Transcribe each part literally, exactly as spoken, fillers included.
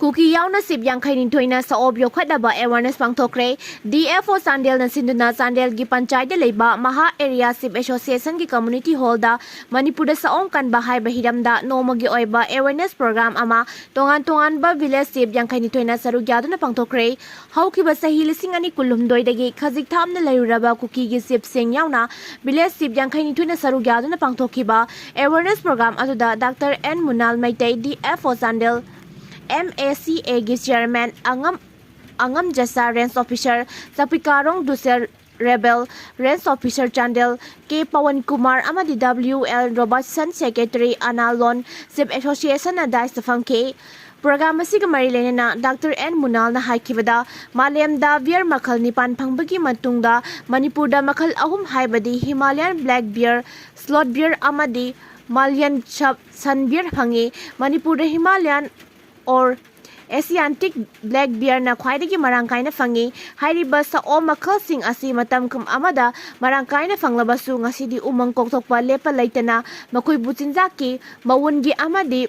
ꯀꯨꯀꯤ ꯌꯥꯎꯅ ꯁꯤꯞ ꯌꯥꯡꯈꯩ ꯅꯤꯊꯣꯏꯅ ꯁꯑꯣꯞ ꯌꯣꯛꯈꯠꯅꯕ awareness ꯄꯥꯡꯊꯣꯛꯈ꯭ꯔꯦ꯫ ꯗꯤ F ꯑꯣ ꯆꯥꯟꯗꯦꯜꯅ ꯁꯤꯟꯗꯨꯅ ꯆꯥꯟꯗꯦꯜꯒꯤ ꯄꯟꯆꯥꯌꯠꯇ ꯂꯩꯕ ꯃꯍꯥ ꯑꯦꯔꯤꯌꯥ ꯁꯤꯞ ꯑꯦꯁꯣꯁꯤꯌꯦꯁꯟꯒꯤ ꯀꯝꯃ꯭ꯌꯨꯅꯤꯇꯤ ꯍꯣꯜꯗ ꯃꯅꯤꯄꯨꯔꯗ ꯁꯑꯣꯝ ꯀꯟꯕ ꯍꯥꯏꯕ ꯍꯤꯔꯝꯗ ꯅꯣꯡꯃꯒꯤ ꯑꯣꯏꯕ awareness program ꯑꯃ ꯇꯣꯉꯥꯟ ꯇꯣꯉꯥꯟꯕ village ꯁꯤꯞ ꯌꯥꯡꯈꯩ ꯅꯤꯊꯣꯏꯅ ꯁꯔꯨꯛ ꯌꯥꯗꯨꯅ ꯄꯥꯡꯊꯣꯛꯈ꯭ꯔꯦ꯫ ꯍꯧꯈꯤꯕ ꯆꯍꯤ ꯂꯤꯁꯤꯡ ꯑꯅꯤ ꯀꯨꯟꯍꯨꯝꯗꯣꯏꯗꯒꯤ ꯈꯖꯤꯛ ꯊꯥꯞꯅ ꯂꯩꯔꯨꯔꯕ ꯀꯨꯀꯤꯒꯤ ꯁꯤꯞꯁꯤꯡ ꯌꯥꯎꯅ village ꯁꯤꯞ ꯌꯥꯡꯈꯩ ꯅꯤꯊꯣꯏꯅ ꯁꯔꯨꯛ ꯌꯥꯗꯨꯅ ꯄꯥꯡꯊꯣꯛꯈꯤꯕ awareness program ꯑꯗꯨꯗ doctor N Munal Meitei, D F O Chandel, M A C ꯑꯦꯒꯤ chairman ꯑꯉꯝ, ꯑꯉꯝ Jasa range officer, Chapikarong Dushel Rebel range officer Chandel, K Pawan Kumar ꯑꯃꯗꯤ ꯗꯕ꯭ꯂꯤꯎ ꯑꯦꯜ ꯔꯣꯕꯔꯠꯁꯟ, secretary ꯑꯅꯥꯂꯣꯟ ꯁꯤꯞ ꯑꯦꯁꯣꯁꯤꯌꯦꯁꯟꯅ ꯗꯥꯏꯁꯇ ꯐꯝꯈꯤ꯫ Program ꯑꯁꯤꯒ ꯃꯔꯤ ꯂꯩꯅꯅ ꯗꯥꯛꯇꯔ ꯑꯦꯟ ꯃꯨꯅꯥꯜꯅ ꯍꯥꯏꯈꯤꯕꯗ, ꯃꯥꯂꯦꯝꯗ bear ꯃꯈꯜ ꯅꯤꯄꯥꯟ ꯐꯪꯕꯒꯤ ꯃꯇꯨꯡꯗ ꯃꯅꯤꯄꯨꯔꯗ ꯃꯈꯜ ꯑꯍꯨꯝ ꯍꯥꯏꯕꯗꯤ Himalayan black bear, sloth bear ꯑꯃꯗꯤ Malayan sub-, sun bear ꯐꯪꯉꯤ꯫ ꯃꯅꯤꯄꯨꯔꯗ Himalayan or Asiatic black bearꯅ ꯈ꯭ꯋꯥꯏꯗꯒꯤ ꯃꯔꯥꯡ ꯀꯥꯏꯅ ꯐꯪꯉꯤ꯫ ꯍꯥꯏꯔꯤꯕ ꯁꯑꯣꯝ ꯃꯈꯜꯁꯤꯡ ꯑꯁꯤ ꯃꯇꯝ ꯀꯝ-, ꯑꯃꯗ ꯃꯔꯥꯡ ꯀꯥꯏꯅ ꯐꯪꯂꯕꯁꯨ, ꯉꯁꯤꯗꯤ ꯎꯃꯪ ꯀꯣꯛꯊꯣꯛꯄ ꯂꯦꯞꯄ ꯂꯩꯇꯅ ꯃꯈꯣꯏꯕꯨ ꯆꯤꯟꯖꯥꯛꯀꯤ ꯃꯋꯨꯟꯒꯤ ꯑꯃꯗꯤ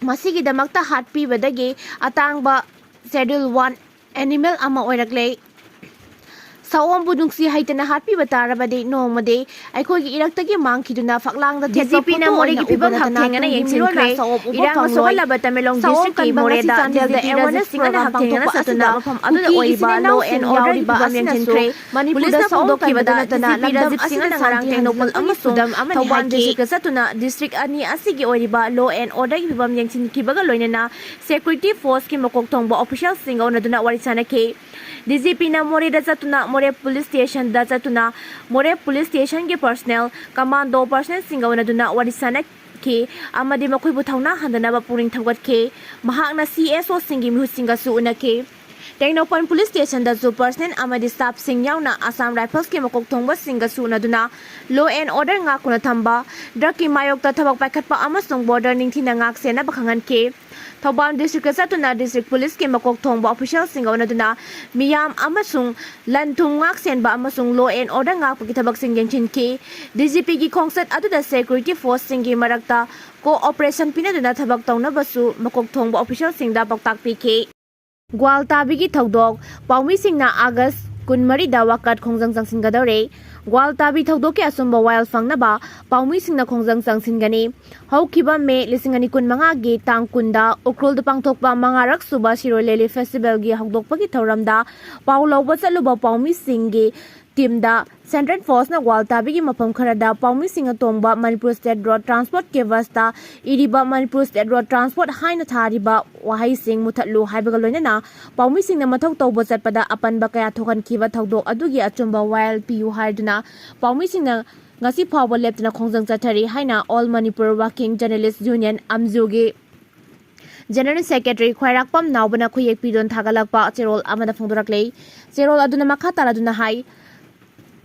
ꯃꯁꯤꯒꯤꯗꯃꯛꯇ ꯍꯥꯠꯄꯤꯕꯗꯒꯤ ꯑꯇꯥꯡꯕ Schedule One animal ꯑꯃ ꯑꯣꯏꯔꯛꯂꯦ꯫ ꯁꯑꯣꯝꯕꯨ ꯅꯨꯡꯁꯤ ꯍꯩꯇꯅ ꯍꯥꯠꯄꯤꯕ ꯇꯥꯔꯕꯗꯤ ꯅꯣꯡꯃꯗꯤ ꯑꯩꯈꯣꯏꯒꯤ ꯏꯔꯛꯇꯒꯤ ꯃꯥꯡꯈꯤꯗꯨꯅ ꯐꯛꯂꯥꯡꯗ ꯊꯦꯠꯄ DGPꯅ ꯐꯣꯇꯣ ꯃꯣꯔꯦꯒꯤ ꯑꯣꯏꯅ ꯐꯤꯕꯝ ꯎꯕ ꯅꯠꯇꯅ ꯍꯛꯊꯦꯡꯅꯅ ꯇꯨꯡꯒꯤ ꯌꯦꯡꯁꯤꯟꯈ꯭ꯔꯦ꯫ ꯃꯤꯔꯣꯜꯅ ꯁꯑꯣꯝ ꯎꯕ ꯏꯔꯥꯡꯅ ꯐꯪꯂꯣꯏ꯫ ꯁꯣꯛꯍꯜꯂꯕ ꯇꯃꯦꯡꯂꯣꯡ ꯁꯑꯣꯝ districtꯀꯤ ꯀꯟꯕ ꯉꯁꯤ ꯃꯣꯔꯦꯗ ꯆꯥꯟꯗꯦꯜꯗ DGP ꯑꯦꯋꯥꯔꯅꯦꯁ ꯔꯥꯖꯤꯞ ꯁꯤꯡ ꯑꯅ ꯄ꯭ꯔꯣꯒ꯭ꯔꯥꯝ ꯍꯛꯊꯦꯡꯅꯅ ꯄꯥꯡꯊꯣꯛꯄ ꯆꯠꯇꯨꯅ ꯑꯁꯤꯗ ꯃꯐꯝ ꯑꯗꯨꯗ ꯀꯨꯀꯤ ꯑꯣꯏꯔꯤꯕ ꯏꯆꯤꯟ law ꯏꯅꯥꯎꯁꯤꯡ and order ꯒꯤ ꯌꯥꯎꯔꯤꯕ ꯐꯤꯕꯝ ꯑꯁꯤꯅꯁꯨ ꯌꯦꯡꯁꯤꯟꯈ꯭ꯔꯦ꯫ ꯃꯅꯤꯄꯨꯔꯗ ꯄꯨꯂꯤꯁꯅ ꯁꯑꯣꯝ ꯐꯣꯡꯗꯣꯛꯈꯤꯕꯗ ꯀꯟꯕꯗ ꯅꯠꯇꯅ DGP ꯂꯝꯗꯝ ꯔꯥꯖꯤꯞ ꯁꯤꯡ ꯑꯁꯤꯗ ꯑꯅ ꯉꯔꯥꯡ ꯁꯥꯟꯇꯤ ꯇꯦꯡꯅꯧꯄꯜ ꯅꯣꯛꯄꯜ ꯅꯣꯛꯄꯒꯤ ꯑꯃꯁꯨꯡ ꯁꯨꯗꯝ ꯑꯃꯅꯤ ꯊꯧꯕꯥꯜ ꯍꯥꯏꯈꯤ꯫ Districtꯀ ꯆꯠꯇꯨꯅ district ꯑꯅꯤ ꯑꯁꯤꯒꯤ ꯑꯣꯏꯔꯤꯕ law and orderꯒꯤ ꯐꯤꯕꯝ ꯌꯦꯡꯁꯤꯟꯈꯤꯕꯒ ꯂꯣꯏꯅꯅ security forceꯀꯤ ꯃꯀꯣꯛ ꯊꯣꯡꯕ officialꯁꯤꯡꯒ ꯎꯅꯗꯨꯅ ꯋꯥꯔꯤ ꯁꯥꯅꯈꯤ꯫ DGPꯅ ꯃꯣꯔꯦꯗ ꯆꯠꯇꯨꯅ ꯃꯣꯔꯦ police stationꯗ ꯆꯠꯇꯨꯅ ꯃꯣꯔꯦ police stationꯒꯤ personnel, commando personnelꯁꯤꯡꯒ ꯎꯅꯗꯨꯅ ꯋꯥꯔꯤ ꯁꯥꯅꯈꯤ ꯑꯃꯗꯤ ꯃꯈꯣꯏꯕꯨ ꯊꯧꯅꯥ ꯍꯟꯗꯅꯕ ꯄꯨꯛꯅꯤꯡ ꯊꯧꯒꯠꯈꯤ꯫ ꯃꯍꯥꯛꯅ CSOꯁꯤꯡꯒꯤ ꯃꯤꯍꯨꯠꯁꯤꯡꯒꯁꯨ ꯎꯅꯈꯤ꯫ ꯇꯦꯡꯅꯧꯄꯜ police stationꯗꯁꯨ personnel ꯑꯃꯗꯤ staffꯁꯤꯡ ꯌꯥꯎꯅ Assam Riflesꯀꯤ ꯃꯀꯣꯛ ꯊꯣꯡꯕꯁꯤꯡꯒꯁꯨ ꯎꯅꯗꯨꯅ law and order ꯉꯥꯛꯇꯨꯅ ꯊꯝꯕ, drugꯀꯤ ꯃꯥꯌꯣꯛꯇ ꯊꯕꯛ ꯄꯥꯏꯈꯠꯄ ꯑꯃꯁꯨꯡ border ꯅꯤꯡꯊꯤꯅ ꯉꯥꯛ ꯁꯦꯟꯅꯕ ꯈꯪꯍꯟꯈꯤ꯫ ꯊꯧꯕꯥꯜ districtꯀ ꯆꯠꯇꯨꯅ district policeꯀꯤ ꯃꯀꯣꯛ ꯊꯣꯡꯕ officialꯁꯤꯡꯒ ꯎꯅꯗꯨꯅ ꯃꯤꯌꯥꯝ ꯑꯃꯁꯨꯡ ꯂꯟ ꯊꯨꯝ ꯉꯥꯛ ꯁꯦꯟꯕ ꯑꯃꯁꯨꯡ law and order ꯉꯥꯛꯄꯒꯤ ꯊꯕꯛꯁꯤꯡ ꯌꯦꯡꯁꯤꯟꯈꯤ꯫ DGPꯒꯤ ꯈꯣꯡꯆꯠ ꯑꯗꯨꯗ security forceꯁꯤꯡꯒꯤ ꯃꯔꯛꯇ ꯀꯣꯑꯣꯄꯔꯦꯁꯟ ꯄꯤꯅꯗꯨꯅ ꯊꯕꯛ ꯇꯧꯅꯕꯁꯨ ꯃꯀꯣꯛ ꯊꯣꯡꯕ ꯑꯣꯐꯤꯁꯤꯌꯦꯜꯁꯤꯡꯗ ꯄꯥꯎꯇꯥꯛ ꯄꯤꯈꯤ꯫ ꯒ꯭ꯋꯥꯜ ꯇꯥꯕꯤꯒꯤ ꯊꯧꯗꯣꯛ꯫ ꯄꯥꯎꯃꯤꯁꯤꯡꯅ ꯑꯥꯒꯁ ꯀꯨꯟꯃꯔꯤꯗ ꯋꯥꯀꯠ ꯈꯣꯡꯖꯪ ꯆꯪꯁꯤꯟꯒꯗꯧꯔꯦ꯫ ꯒ꯭ꯋꯥꯜ ꯇꯥꯕꯤ ꯊꯧꯗꯣꯛꯀꯤ ꯑꯆꯨꯝꯕ ꯋꯥꯌꯦꯜ ꯐꯪꯅꯕ ꯄꯥꯎꯃꯤꯁꯤꯡꯅ ꯈꯣꯡꯖꯪ ꯆꯪꯁꯤꯟꯒꯅꯤ꯫ ꯍꯧꯈꯤꯕ ꯃꯦ ꯂꯤꯁꯤꯡ ꯑꯅꯤ ꯀꯨꯟꯃꯉꯥꯒꯤ ꯇꯥꯡ ꯀꯨꯟꯗ ꯎꯈ꯭ꯔꯨꯜꯗ ꯄꯥꯡꯊꯣꯛꯄ ꯃꯉꯥꯔꯛ ꯁꯨꯕ ꯁꯤꯔꯣꯏ ꯂꯤꯂꯤ ꯐꯦꯁꯇꯤꯚꯦꯜꯒꯤ ꯍꯧꯗꯣꯛꯄꯒꯤ ꯊꯧꯔꯝꯗ ꯄꯥꯎ ꯂꯧꯕ ꯆꯠꯂꯨꯕ ꯄꯥꯎꯃꯤꯁꯤꯡꯒꯤ ꯇꯤꯝꯗ ꯁꯦꯟꯇ꯭ꯔꯦꯜ ꯐꯣꯔꯁꯅ ꯒ꯭ꯋꯥꯜ ꯇꯥꯕꯤꯒꯤ ꯃꯐꯝ ꯈꯔꯗ ꯄꯥꯎꯃꯤꯁꯤꯡꯅ ꯇꯣꯡꯕ ꯃꯅꯤꯄꯨꯔ ꯁ꯭ꯇꯦꯠ ꯔꯣꯗ ꯇ꯭ꯔꯥꯟꯁꯄꯣꯔꯠ ꯀꯦꯕꯁꯇ ꯏꯔꯤꯕ "ꯃꯅꯤꯄꯨꯔ ꯁ꯭ꯇꯦꯠ ꯔꯣꯗ ꯇ꯭ꯔꯥꯟꯁꯄꯣꯔꯠ" ꯍꯥꯏꯅ ꯊꯥꯔꯤꯕ ꯋꯥꯍꯩꯁꯤꯡ ꯃꯨꯊꯠꯂꯨ ꯍꯥꯏꯕꯒ ꯂꯣꯏꯅꯅ ꯄꯥꯎꯃꯤꯁꯤꯡꯅ ꯃꯊꯧ ꯇꯧꯕ ꯆꯠꯄꯗ ꯑꯄꯟꯕ ꯀꯌꯥ ꯊꯣꯛꯍꯟꯈꯤꯕ ꯊꯧꯗꯣꯛ ꯑꯗꯨꯒꯤ ꯑꯆꯨꯝꯕ ꯋꯥꯌꯦꯜ ꯄꯤꯌꯨ ꯍꯥꯏꯗꯨꯅ ꯄꯥꯎꯃꯤꯁꯤꯡꯅ ꯉꯁꯤ ꯐꯥꯎꯕ ꯂꯦꯞꯇꯅ ꯈꯣꯡꯖꯪ ꯆꯠꯊꯔꯤ ꯍꯥꯏꯅ All Manipur Working Journalist Union, ꯑꯝꯖꯨꯒꯤ ꯖꯦꯅꯔꯦꯜ ꯁꯦꯀ꯭ꯔꯦꯇꯔꯤ ꯈ꯭ꯋꯥꯏꯔꯥꯛꯄꯝ ꯅꯥꯎꯕꯅ ꯈꯨꯌꯦꯛ ꯄꯤꯗꯨꯅ ꯊꯥꯒꯠꯂꯛꯄ ꯆꯦꯔꯣꯜ ꯑꯃꯗ ꯐꯣꯡꯗꯣꯔꯛꯂꯤ꯫ ꯆꯦꯔꯣꯜ ꯑꯗꯨꯅ ꯃꯈꯥ ꯇꯥꯔꯗꯨꯅ ꯍꯥꯏ,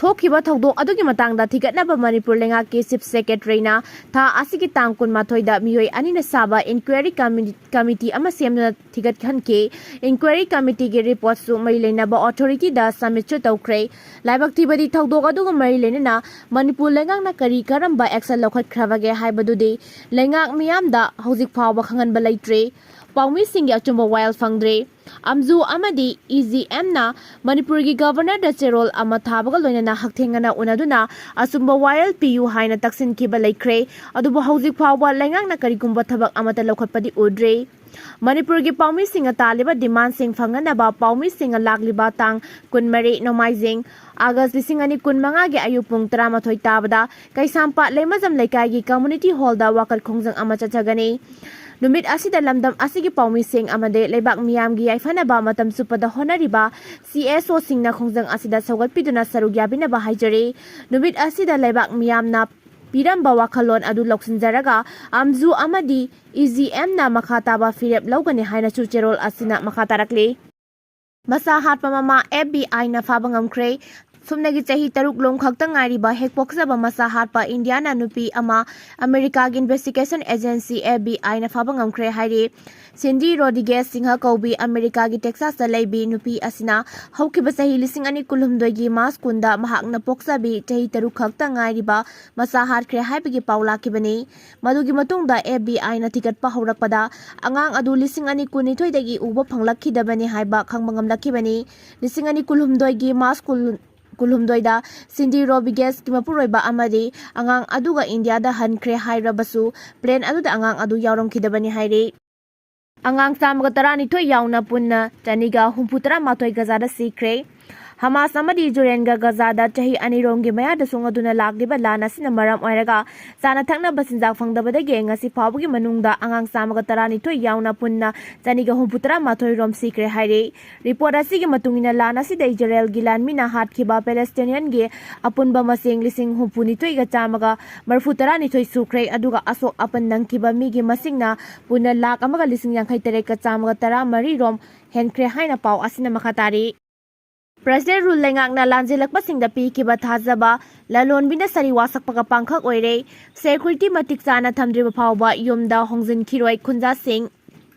ꯊꯣꯛꯈꯤꯕ ꯊꯧꯗꯣꯛ ꯑꯗꯨꯒꯤ ꯃꯇꯥꯡꯗ ꯊꯤꯒꯠꯅꯕ ꯃꯅꯤꯄꯨꯔ ꯂꯩꯉꯥꯛꯀꯤ ꯆꯤꯐ ꯁꯦꯀ꯭ꯔꯦꯇꯔꯤꯅ ꯊꯥ ꯑꯁꯤꯒꯤ ꯇꯥꯡ ꯀꯨꯟꯃꯥꯊꯣꯏꯗ ꯃꯤꯑꯣꯏ ꯑꯅꯤꯅ ꯁꯥꯕ ꯏꯟꯀ꯭ꯋꯥꯏꯔꯤ ꯀꯃꯤ-, ꯀꯃꯤꯇꯤ ꯑꯃ ꯁꯦꯝꯗꯨꯅ ꯊꯤꯒꯠꯍꯟꯈꯤ꯫ ꯏꯟꯀ꯭ꯋꯥꯏꯔꯤ ꯀꯃꯤꯇꯤꯒꯤ ꯔꯤꯄꯣꯔꯠꯁꯨ ꯃꯔꯤ ꯂꯩꯅꯕ ꯑꯣꯊꯣꯔꯤꯇꯤꯗ ꯁꯕꯃꯤꯠꯁꯨ ꯇꯧꯈ꯭ꯔꯦ꯫ ꯂꯥꯏꯕꯛ ꯊꯤꯕꯗꯤ ꯊꯧꯗꯣꯛ ꯑꯗꯨꯒ ꯃꯔꯤ ꯂꯩꯅꯅ ꯃꯅꯤꯄꯨꯔ ꯂꯩꯉꯥꯛꯅ ꯀꯔꯤ ꯀꯔꯝꯕ ꯑꯦꯛꯁꯟ ꯂꯧꯈꯠꯈ꯭ꯔꯕꯒꯦ ꯍꯥꯏꯕꯗꯨꯗꯤ ꯂꯩꯉꯥꯛ ꯃꯤꯌꯥꯝꯗ ꯍꯧꯖꯤꯛ ꯐꯥꯎꯕ ꯈꯪꯍꯟꯕ ꯂꯩꯇ꯭ꯔꯤ꯫ ꯄꯥꯎꯃꯤꯁꯤꯡꯒꯤ ꯑꯆꯨꯝꯕ ꯋꯥꯌꯦꯜ ꯐꯪꯗ꯭ꯔꯤ꯫ ꯑꯝꯖꯨ ꯑꯃꯗꯤ ꯏ ꯖꯤ ꯑꯦꯝꯅ ꯃꯅꯤꯄꯨꯔꯒꯤ ꯒꯚꯔꯅꯔꯗ ꯆꯦꯔꯣꯜ ꯑꯃ ꯊꯥꯕꯒ ꯂꯣꯏꯅꯅ ꯍꯛꯊꯦꯡꯅꯅ ꯎꯅꯗꯨꯅ ꯑꯆꯨꯝꯕ ꯋꯥꯌꯦꯜ ꯄꯤꯌꯨ ꯍꯥꯏꯅ ꯇꯛꯁꯤꯟꯈꯤꯕ ꯂꯩꯈ꯭ꯔꯦ꯫ ꯑꯗꯨꯕꯨ ꯍꯧꯖꯤꯛ ꯐꯥꯎꯕ ꯂꯩꯉꯥꯛꯅ ꯀꯔꯤꯒꯨꯝꯕ ꯊꯕꯛ ꯑꯃꯠꯇ ꯂꯧꯈꯠꯄꯗꯤ ꯎꯗ꯭ꯔꯤ꯫ ꯃꯅꯤꯄꯨꯔꯒꯤ ꯄꯥꯎꯃꯤꯁꯤꯡꯅ ꯇꯥꯜꯂꯤꯕ ꯗꯤꯃꯥꯟꯁꯤꯡ ꯐꯪꯅꯅꯕ ꯄꯥꯎꯃꯤꯁꯤꯡꯅ ꯂꯥꯛꯂꯤꯕ ꯇꯥꯡ ꯀꯨꯟꯃꯔꯤ, ꯅꯣꯡꯃꯥꯏꯖꯤꯡ, ꯑꯥꯒꯁ ꯂꯤꯁꯤꯡ ꯑꯅꯤ ꯀꯨꯟꯃꯉꯥꯒꯤ ꯑꯌꯨꯛ ꯄꯨꯡ ꯇꯔꯥꯃꯥꯊꯣꯏ ꯇꯥꯕꯗ ꯀꯩꯁꯥꯝꯄꯥꯠ ꯂꯩꯃꯖꯝ ꯂꯩꯀꯥꯏꯒꯤ ꯀꯝꯃꯨꯅꯤꯇꯤ ꯍꯣꯜꯗ ꯋꯥꯀꯠ ꯈꯣꯡꯖꯪ ꯑꯃ ꯆꯠꯊꯒꯅꯤ꯫ ꯅꯨꯃꯤꯠ ꯑꯁꯤꯗ ꯂꯝꯗꯝ ꯑꯁꯤꯒꯤ ꯄꯥꯎꯃꯤꯁꯤꯡ ꯑꯃꯗꯤ ꯂꯩꯕꯥꯛ ꯃꯤꯌꯥꯝꯒꯤ ꯌꯥꯏꯐꯅꯕ ꯃꯇꯝ ꯆꯨꯞꯄꯗ ꯍꯣꯠꯅꯔꯤꯕ ꯁꯤ ꯑꯦꯁ ꯑꯣꯁꯤꯡꯅ ꯈꯣꯡꯖꯪ ꯑꯁꯤꯗ ꯁꯧꯒꯠꯄꯤꯗꯨꯅ ꯁꯔꯨꯛ ꯌꯥꯕꯤꯅꯕ ꯍꯥꯏꯖꯔꯤ꯫ ꯅꯨꯃꯤꯠ ꯑꯁꯤꯗ ꯂꯩꯕꯥꯛ ꯃꯤꯌꯥꯝꯅ ꯄꯤꯔꯝꯕ ꯋꯥꯈꯜꯂꯣꯟ ꯑꯗꯨ ꯂꯧꯁꯤꯟꯖꯔꯒ ꯑꯝꯖꯨ ꯑꯃꯗꯤ ꯏ ꯖꯤ ꯑꯦꯝꯅ ꯃꯈꯥ ꯇꯥꯕ ꯐꯤꯔꯦꯞ ꯂꯧꯒꯅꯤ ꯍꯥꯏꯅꯁꯨ ꯆꯦꯔꯣꯜ ꯑꯁꯤꯅ ꯃꯈꯥ ꯇꯥꯔꯛꯂꯤ꯫ ꯃꯆꯥ ꯍꯥꯠꯄ ꯃꯃꯥ ꯑꯦꯐ ꯕꯤ ꯑꯥꯏꯅ ꯐꯥꯕ ꯉꯝꯈ꯭ꯔꯦ꯫ ꯁꯨꯞꯅꯒꯤ ꯆꯍꯤ ꯇꯔꯨꯛ ꯂꯣꯝ ꯈꯛꯇ ꯉꯥꯏꯔꯤꯕ ꯍꯦꯛ ꯄꯣꯛꯆꯕ ꯃꯆꯥ ꯍꯥꯠꯄ ꯏꯟꯗꯤꯌꯥꯅ ꯅꯨꯄꯤ ꯑꯃ ꯑꯃꯦꯔꯤꯀꯥꯒꯤ Investigation Agency, F B I ꯅ ꯐꯥꯕ ꯉꯝꯈ꯭ꯔꯦ ꯍꯥꯏꯔꯤ꯫ ꯁꯤꯟꯗꯤ ꯔꯣꯗꯤꯒꯦꯁ ꯁꯤꯡꯍ ꯀꯧꯕꯤ ꯑꯃꯦꯔꯤꯀꯥꯒꯤ ꯇꯦꯛꯁꯥꯁꯇ ꯂꯩꯕꯤ ꯅꯨꯄꯤ ꯑꯁꯤꯅ ꯍꯧꯈꯤꯕ ꯆꯍꯤ ꯂꯤꯁꯤꯡ ꯑꯅꯤ ꯀꯨꯟꯍꯨꯝꯗꯣꯏꯒꯤ ꯃꯥꯔꯆ ꯀꯨꯟꯗ ꯃꯍꯥꯛꯅ ꯄꯣꯛꯆꯕꯤ ꯆꯍꯤ ꯇꯔꯨꯛ ꯈꯛꯇ ꯉꯥꯏꯔꯤꯕ ꯃꯆꯥ ꯍꯥꯠꯈ꯭ꯔꯦ ꯍꯥꯏꯕꯒꯤ ꯄꯥꯎ ꯂꯥꯛꯈꯤꯕꯅꯤ꯫ ꯃꯗꯨꯒꯤ ꯃꯇꯨꯡꯗ F B I ꯅ ꯊꯤꯒꯠꯄ ꯍꯧꯔꯛꯄꯗ ꯑꯉꯥꯡ ꯑꯗꯨ ꯂꯤꯁꯤꯡ ꯑꯅꯤ ꯀꯨꯟꯅꯤꯊꯣꯏꯗꯒꯤ ꯎꯕ ꯐꯪꯂꯛꯈꯤꯗꯕꯅꯤ ꯍꯥꯏꯕ ꯈꯪꯕ ꯉꯝꯂꯛꯈꯤꯕꯅꯤ꯫ ꯂꯤꯁꯤꯡ ꯑꯅꯤ ꯀꯨꯟꯍꯨꯝꯗꯣꯏꯒꯤ ꯃꯥꯔꯆ ꯀꯨꯟ, ꯀꯨꯟꯍꯨꯝꯗꯣꯏꯗ ꯁꯤꯟꯗꯤ ꯔꯣꯗꯤꯒꯦꯁꯀꯤ ꯃꯄꯨꯔꯣꯏꯕ ꯑꯃꯗꯤ ꯑꯉꯥꯡ ꯑꯗꯨꯒ ꯏꯟꯗꯤꯌꯥꯗ ꯍꯟꯈ꯭ꯔꯦ ꯍꯥꯏꯔꯕꯁꯨ, ꯄ꯭ꯂꯦꯟ ꯑꯗꯨꯗ ꯑꯉꯥꯡ ꯑꯗꯨ ꯌꯥꯎꯔꯝꯈꯤꯗꯕꯅꯤ ꯍꯥꯏꯔꯤ꯫ ꯑꯉꯥꯡ ꯆꯥꯝꯃꯒ ꯇꯔꯥꯅꯤꯊꯣꯏ ꯌꯥꯎꯅ ꯄꯨꯟꯅ ꯆꯅꯤꯒ ꯍꯨꯝꯐꯨ ꯇꯔꯥꯃꯥꯊꯣꯏ ꯒꯖꯥꯗ ꯁꯤꯈ꯭ꯔꯦ꯫ ꯍꯃꯥꯁ ꯑꯃꯗꯤ ꯏꯖꯔꯦꯜꯒ ꯒꯖꯥꯗ ꯆꯍꯤ ꯑꯅꯤꯔꯣꯝꯒꯤ ꯃꯌꯥꯗ ꯁꯣꯛꯅꯗꯨꯅ ꯂꯥꯛꯂꯤꯕ ꯂꯥꯟ ꯑꯁꯤꯅ ꯃꯔꯝ ꯑꯣꯏꯔꯒ ꯆꯥꯅ ꯊꯛꯅꯕ ꯆꯤꯟꯖꯥꯛ ꯐꯪꯗꯕꯗꯒꯤ ꯉꯁꯤ ꯐꯥꯎꯕꯒꯤ ꯃꯅꯨꯡꯗ ꯑꯉꯥꯡ ꯆꯥꯝꯃꯒ ꯇꯔꯥꯅꯤꯊꯣꯏ ꯌꯥꯎꯅ ꯄꯨꯟꯅ ꯆꯅꯤꯒ ꯍꯨꯝꯐꯨ ꯇꯔꯥꯃꯥꯊꯣꯏ ꯔꯣꯝ ꯁꯤꯈ꯭ꯔꯦ ꯍꯥꯏꯔꯤ꯫ ꯔꯤꯄꯣꯔꯠ ꯑꯁꯤꯒꯤ ꯃꯇꯨꯡ ꯏꯟꯅ, ꯂꯥꯟ ꯑꯁꯤꯗ ꯏꯖꯔꯦꯜꯒꯤ ꯂꯥꯟꯃꯤꯅ ꯍꯥꯠꯈꯤꯕ ꯄꯦꯂꯦꯁꯇꯤꯅꯤꯌꯟꯒꯤ ꯑꯄꯨꯟꯕ ꯃꯁꯤꯡ ꯂꯤꯁꯤꯡ ꯍꯨꯝꯐꯨꯅꯤꯊꯣꯏꯒ ꯆꯥꯝꯃꯒ ꯃꯔꯤꯐꯨ ꯇꯔꯥꯅꯤꯊꯣꯏ ꯁꯨꯈ꯭ꯔꯦ, ꯑꯗꯨꯒ ꯑꯁꯣꯛ ꯑꯄꯟ ꯅꯪꯈꯤꯕ ꯃꯤꯒꯤ ꯃꯁꯤꯡꯅ ꯄꯨꯟꯅ ꯂꯥꯈ ꯑꯃꯒ ꯂꯤꯁꯤꯡ ꯌꯥꯡꯈꯩ ꯇꯔꯦꯠꯀ ꯆꯥꯝꯃꯒ ꯇꯔꯥꯃꯔꯤ ꯔꯣꯝ ꯍꯦꯟꯈ꯭ꯔꯦ ꯍꯥꯏꯅ ꯄꯥꯎ ꯑꯁꯤꯅ ꯃꯈꯥ ꯇꯥꯔꯤ꯫ ꯄ꯭ꯔꯦꯁꯤꯗꯦꯟ ꯔꯨꯜ ꯂꯩꯉꯥꯛꯅ ꯂꯥꯟꯖꯦꯜꯂꯛꯄꯁꯤꯡꯗ ꯄꯤꯈꯤꯕ ꯊꯥꯖꯕ ꯂꯂꯣꯟꯕꯤꯅ ꯁꯥꯔꯤ ꯋꯥꯁꯛꯄꯒ ꯄꯥꯡꯈꯛ ꯑꯣꯏꯔꯦ꯫ ꯁꯦꯀ꯭ꯌꯨꯔꯤꯇꯤ ꯃꯇꯤꯛ ꯆꯥꯅ ꯊꯝꯗ꯭ꯔꯤꯕ ꯐꯥꯎꯕ ꯌꯨꯝꯗ ꯍꯣꯡꯖꯤꯟꯈꯤꯔꯣꯏ ꯈꯨꯟꯖꯥꯁꯤꯡ꯫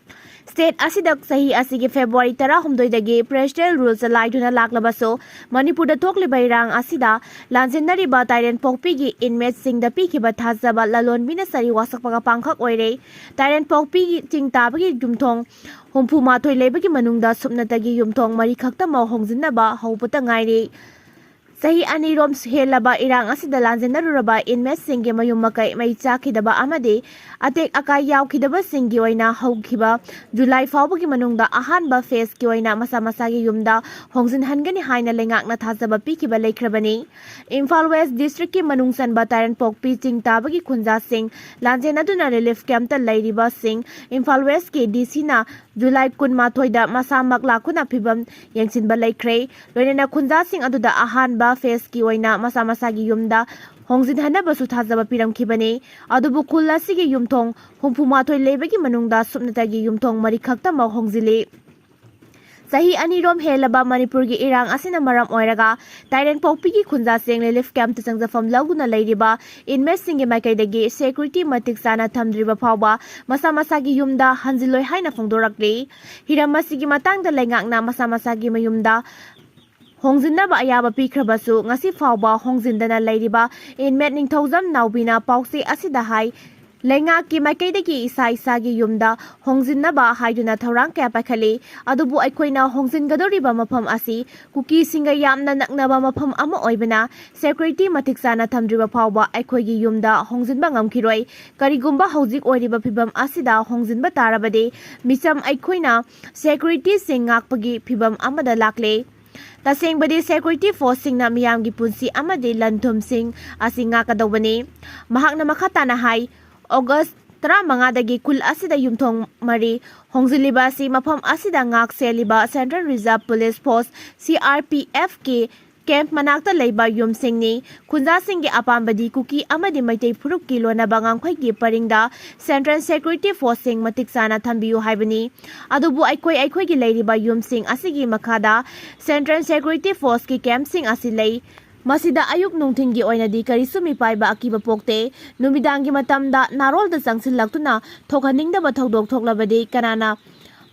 ꯁ꯭ꯇꯦꯠ ꯑꯁꯤꯗ ꯆꯍꯤ ꯑꯁꯤꯒꯤ ꯐꯦꯕ꯭ꯔꯨꯋꯥꯔꯤ ꯇꯔꯥꯍꯨꯝꯗꯣꯏꯗꯒꯤ ꯄ꯭ꯔꯦꯁꯤꯗꯦꯟ ꯔꯨꯜ ꯆꯂꯥꯏꯗꯨꯅ ꯂꯥꯛꯂꯕꯁꯨ, ꯃꯅꯤꯄꯨꯔꯗ ꯊꯣꯛꯂꯤꯕ ꯏꯔꯥꯡ ꯑꯁꯤꯗ ꯂꯥꯟꯖꯦꯟꯅꯔꯤꯕ ꯇꯥꯏꯔꯦꯟꯄꯣꯛꯄꯤꯒꯤ ꯏꯟꯃꯦꯠꯁꯤꯡꯗ ꯄꯤꯈꯤꯕ ꯊꯥꯖꯕ ꯂꯂꯣꯟꯕꯤꯅ ꯁꯥꯔꯤ ꯋꯥꯁꯛꯄꯒ ꯄꯥꯡꯈꯛ ꯑꯣꯏꯔꯦ꯫ ꯇꯥꯏꯔꯦꯟꯄꯣꯛꯄꯤꯒꯤ ꯆꯤꯡ ꯇꯥꯕꯒꯤ ꯌꯨꯝꯊꯣꯡ ꯍꯨꯝꯐꯨ ꯃꯥꯊꯣꯏ ꯂꯩꯕꯒꯤ ꯃꯅꯨꯡꯗ ꯁꯨꯞꯅꯇꯒꯤ ꯌꯨꯝꯊꯣꯡ ꯃꯔꯤ ꯈꯛꯇꯃꯛ ꯍꯣꯡꯖꯤꯟꯅꯕ ꯍꯧꯕꯇ ꯉꯥꯏꯔꯤ꯫ ꯆꯍꯤ ꯑꯅꯤꯔꯣꯝ ꯍꯦꯜꯂꯕ ꯏꯔꯥꯡ ꯑꯁꯤꯗ ꯂꯥꯟꯖꯦꯟꯅꯔꯨꯔꯕ ꯏꯟꯃꯦꯠꯁꯤꯡꯒꯤ ꯃꯌꯨꯝ ꯃꯀꯩ ꯃꯩ ꯆꯥꯛꯈꯤꯗꯕ ꯑꯃꯗꯤ ꯑꯇꯦꯛ ꯑꯀꯥꯏ ꯌꯥꯎꯈꯤꯗꯕꯁꯤꯡꯒꯤ ꯑꯣꯏꯅ ꯍꯧꯈꯤꯕ ꯖꯨꯂꯥꯏ ꯐꯥꯎꯕꯒꯤ ꯃꯅꯨꯡꯗ ꯑꯍꯥꯟꯕ ꯐꯦꯖꯀꯤ ꯑꯣꯏꯅ ꯃꯁꯥ ꯃꯁꯥꯒꯤ ꯌꯨꯝꯗ ꯍꯣꯡꯖꯤꯟꯍꯟꯒꯅꯤ ꯍꯥꯏꯅ ꯂꯩꯉꯥꯛꯅ ꯊꯥꯖꯕ ꯄꯤꯈꯤꯕ ꯂꯩꯈ꯭ꯔꯕꯅꯤ꯫ ꯏꯝꯐꯥꯜ ꯋꯦꯁ ꯗꯤꯁꯇ꯭ꯔꯤꯛꯀꯤ ꯃꯅꯨꯡ ꯆꯟꯕ ꯇꯥꯏꯔꯦꯟꯄꯣꯛꯄꯤ ꯆꯤꯡ ꯇꯥꯕꯒꯤ ꯈꯨꯟꯖꯥꯁꯤꯡ ꯂꯥꯟꯖꯦꯟꯅꯗꯨꯅ ꯔꯤꯂꯤꯐ ꯀꯦꯝꯞꯇ ꯂꯩꯔꯤꯕꯁꯤꯡ ꯏꯝꯐꯥꯜ ꯋꯦꯁꯀꯤ ꯗꯤ ꯁꯤꯅ ꯖꯨꯂꯥꯏ ꯀꯨꯟꯃꯥꯊꯣꯏꯗ ꯃꯁꯥꯃꯛ ꯂꯥꯛꯇꯨꯅ ꯐꯤꯕꯝ ꯌꯦꯡꯁꯤꯟꯕ ꯂꯩꯈ꯭ꯔꯦ꯫ ꯂꯣꯏꯅꯅ ꯈꯨꯟꯖꯥꯁꯤꯡ ꯑꯗꯨꯗ ꯑꯍꯥꯟꯕ ꯐꯦꯖꯀꯤ ꯑꯣꯏꯅ ꯃꯁꯥ ꯃꯁꯥꯒꯤ ꯌꯨꯝꯗ ꯍꯣꯡꯖꯤꯟꯍꯟꯅꯕꯁꯨ ꯊꯥꯖꯕ ꯄꯤꯔꯝꯈꯤꯕꯅꯤ꯫ ꯑꯗꯨꯕꯨ ꯈꯨꯜ ꯑꯁꯤꯒꯤ ꯌꯨꯝꯊꯣꯡ ꯍꯨꯝꯐꯨ ꯃꯥꯊꯣꯏ ꯂꯩꯕꯒꯤ ꯃꯅꯨꯡꯗ ꯁꯨꯞꯅꯇꯒꯤ ꯌꯨꯝꯊꯣꯡ ꯃꯔꯤ ꯈꯛꯇꯃꯛ ꯍꯣꯡꯖꯤꯜꯂꯤ꯫ ꯆꯍꯤ ꯑꯅꯤꯔꯣꯝ ꯍꯦꯜꯂꯕ ꯃꯅꯤꯄꯨꯔꯒꯤ ꯏꯔꯥꯡ ꯑꯁꯤꯅ ꯃꯔꯝ ꯑꯣꯏꯔꯒ ꯇꯥꯏꯔꯦꯟꯄꯣꯛꯄꯤꯒꯤ ꯈꯨꯟꯖꯥꯁꯤꯡ relief camp ꯇ ꯆꯪꯖꯐꯝ ꯂꯧꯗꯨꯅ ꯂꯩꯔꯤꯕ inmate ꯁꯤꯡꯒꯤ ꯃꯥꯏꯀꯩꯗꯒꯤ security ꯃꯇꯤꯛ ꯆꯥꯅ ꯊꯝꯗ꯭ꯔꯤꯕ ꯐꯥꯎꯕ ꯃꯁꯥ ꯃꯁꯥꯒꯤ ꯌꯨꯝꯗ ꯍꯟꯖꯤꯜꯂꯣꯏ ꯍꯥꯏꯅ ꯐꯣꯡꯗꯣꯔꯛꯂꯤ꯫ ꯍꯤꯔꯝ ꯑꯁꯤꯒꯤ ꯃꯇꯥꯡꯗ ꯂꯩꯉꯥꯛꯅ ꯃꯁꯥ ꯃꯁꯥꯒꯤ ꯃꯌꯨꯝꯗ ꯍꯣꯡꯖꯤꯟꯅꯕ ꯑꯌꯥꯕ ꯄꯤꯈ꯭ꯔꯕꯁꯨ ꯉꯁꯤ ꯐꯥꯎꯕ ꯍꯣꯡꯖꯤꯟꯗꯅ ꯂꯩꯔꯤꯕ inmate ꯅꯤꯡꯊꯧꯖꯝ ꯅꯥꯎꯕꯤꯅ ꯄꯥꯎꯆꯦ ꯑꯁꯤꯗ ꯍꯥꯏ, ꯂꯩꯉꯥꯛꯀꯤ ꯃꯥꯏꯀꯩꯗꯒꯤ ꯏꯁꯥ ꯏꯁꯥꯒꯤ ꯌꯨꯝꯗ ꯍꯣꯡꯖꯤꯟꯅꯕ ꯍꯥꯏꯗꯨꯅ ꯊꯧꯔꯥꯡ ꯀꯌꯥ ꯄꯥꯏꯈꯠꯂꯤ, ꯑꯗꯨꯕꯨ ꯑꯩꯈꯣꯏꯅ ꯍꯣꯡꯖꯤꯟꯒꯗꯧꯔꯤꯕ ꯃꯐꯝ ꯑꯁꯤ ꯀꯨꯀꯤꯁꯤꯡꯒ ꯌꯥꯝꯅ ꯅꯛꯅꯕ ꯃꯐꯝ ꯑꯃ ꯑꯣꯏꯕꯅ security ꯃꯇꯤꯛ ꯆꯥꯅ ꯊꯝꯗ꯭ꯔꯤꯕ ꯐꯥꯎꯕ ꯑꯩꯈꯣꯏꯒꯤ ꯌꯨꯝꯗ ꯍꯣꯡꯖꯤꯟꯕ ꯉꯝꯈꯤꯔꯣꯏ꯫ ꯀꯔꯤꯒꯨꯝꯕ ꯍꯧꯖꯤꯛ ꯑꯣꯏꯔꯤꯕ ꯐꯤꯕꯝ ꯑꯁꯤꯗ ꯍꯣꯡꯖꯤꯟꯕ ꯇꯥꯔꯕꯗꯤ ꯃꯤꯆꯝ ꯑꯩꯈꯣꯏꯅ security ꯁꯤꯡ ꯉꯥꯛꯄꯒꯤ ꯐꯤꯕꯝ ꯑꯃꯗ ꯂꯥꯛꯂꯦ꯫ ꯇꯁꯦꯡꯕꯗꯤ security force ꯁꯤꯡꯅ ꯃꯤꯌꯥꯝꯒꯤ ꯄꯨꯟꯁꯤ ꯑꯃꯗꯤ ꯂꯟ ꯊꯨꯝꯁꯤꯡ ꯑꯁꯤ ꯉꯥꯛꯀꯗꯧꯕꯅꯤ꯫ ꯃꯍꯥꯛꯅ ꯃꯈꯥ ꯇꯥꯅ ꯍꯥꯏ, August ꯇꯔꯥꯃꯉꯥꯗꯒꯤ ꯈꯨꯜ ꯑꯁꯤꯗ ꯌꯨꯝꯊꯣꯡ ꯃꯔꯤ ꯍꯣꯡꯖꯤꯜꯂꯤꯕ ꯑꯁꯤ ꯃꯐꯝ ꯑꯁꯤꯗ ꯉꯥꯛ ꯁꯦꯜꯂꯤꯕ Central Reserve Police Force, C R P F ꯀꯤ camp ꯃꯅꯥꯛꯇ ꯂꯩꯕ ꯌꯨꯝꯁꯤꯡꯅꯤ꯫ ꯈꯨꯟꯖꯥꯁꯤꯡꯒꯤ ꯑꯄꯥꯝꯕꯗꯤ ꯀꯨꯀꯤ ꯑꯃꯗꯤ ꯃꯩꯇꯩ ꯐꯨꯔꯨꯞꯀꯤ ꯂꯣꯟꯅꯕ ꯉꯝꯈꯩꯒꯤ ꯄꯔꯤꯡꯗ Central Security Force ꯁꯤꯡ ꯃꯇꯤꯛ ꯆꯥꯅ ꯊꯝꯕꯤꯌꯨ ꯍꯥꯏꯕꯅꯤ꯫ ꯑꯗꯨꯕꯨ ꯑꯩꯈꯣꯏ ꯑꯩꯈꯣꯏꯒꯤ ꯂꯩꯔꯤꯕ ꯌꯨꯝꯁꯤꯡ ꯑꯁꯤꯒꯤ ꯃꯈꯥꯗ Central Security Force ꯀꯤ camp ꯁꯤꯡ ꯑꯁꯤ ꯂꯩ꯫ ꯃꯁꯤꯗ ꯑꯌꯨꯛ ꯅꯨꯡꯊꯤꯟꯒꯤ ꯑꯣꯏꯅꯗꯤ ꯀꯔꯤꯁꯨ ꯃꯤꯄꯥꯏꯕ ꯑꯀꯤꯕ ꯄꯣꯛꯇꯦ꯫ ꯅꯨꯃꯤꯗꯥꯡꯒꯤ ꯃꯇꯝꯗ ꯅꯥꯔꯣꯜꯗ ꯆꯪꯁꯤꯜꯂꯛꯇꯨꯅ ꯊꯣꯛꯍꯟꯅꯤꯡꯗꯕ ꯊꯧꯗꯣꯛ ꯊꯣꯛꯂꯕꯗꯤ ꯀꯅꯥꯅ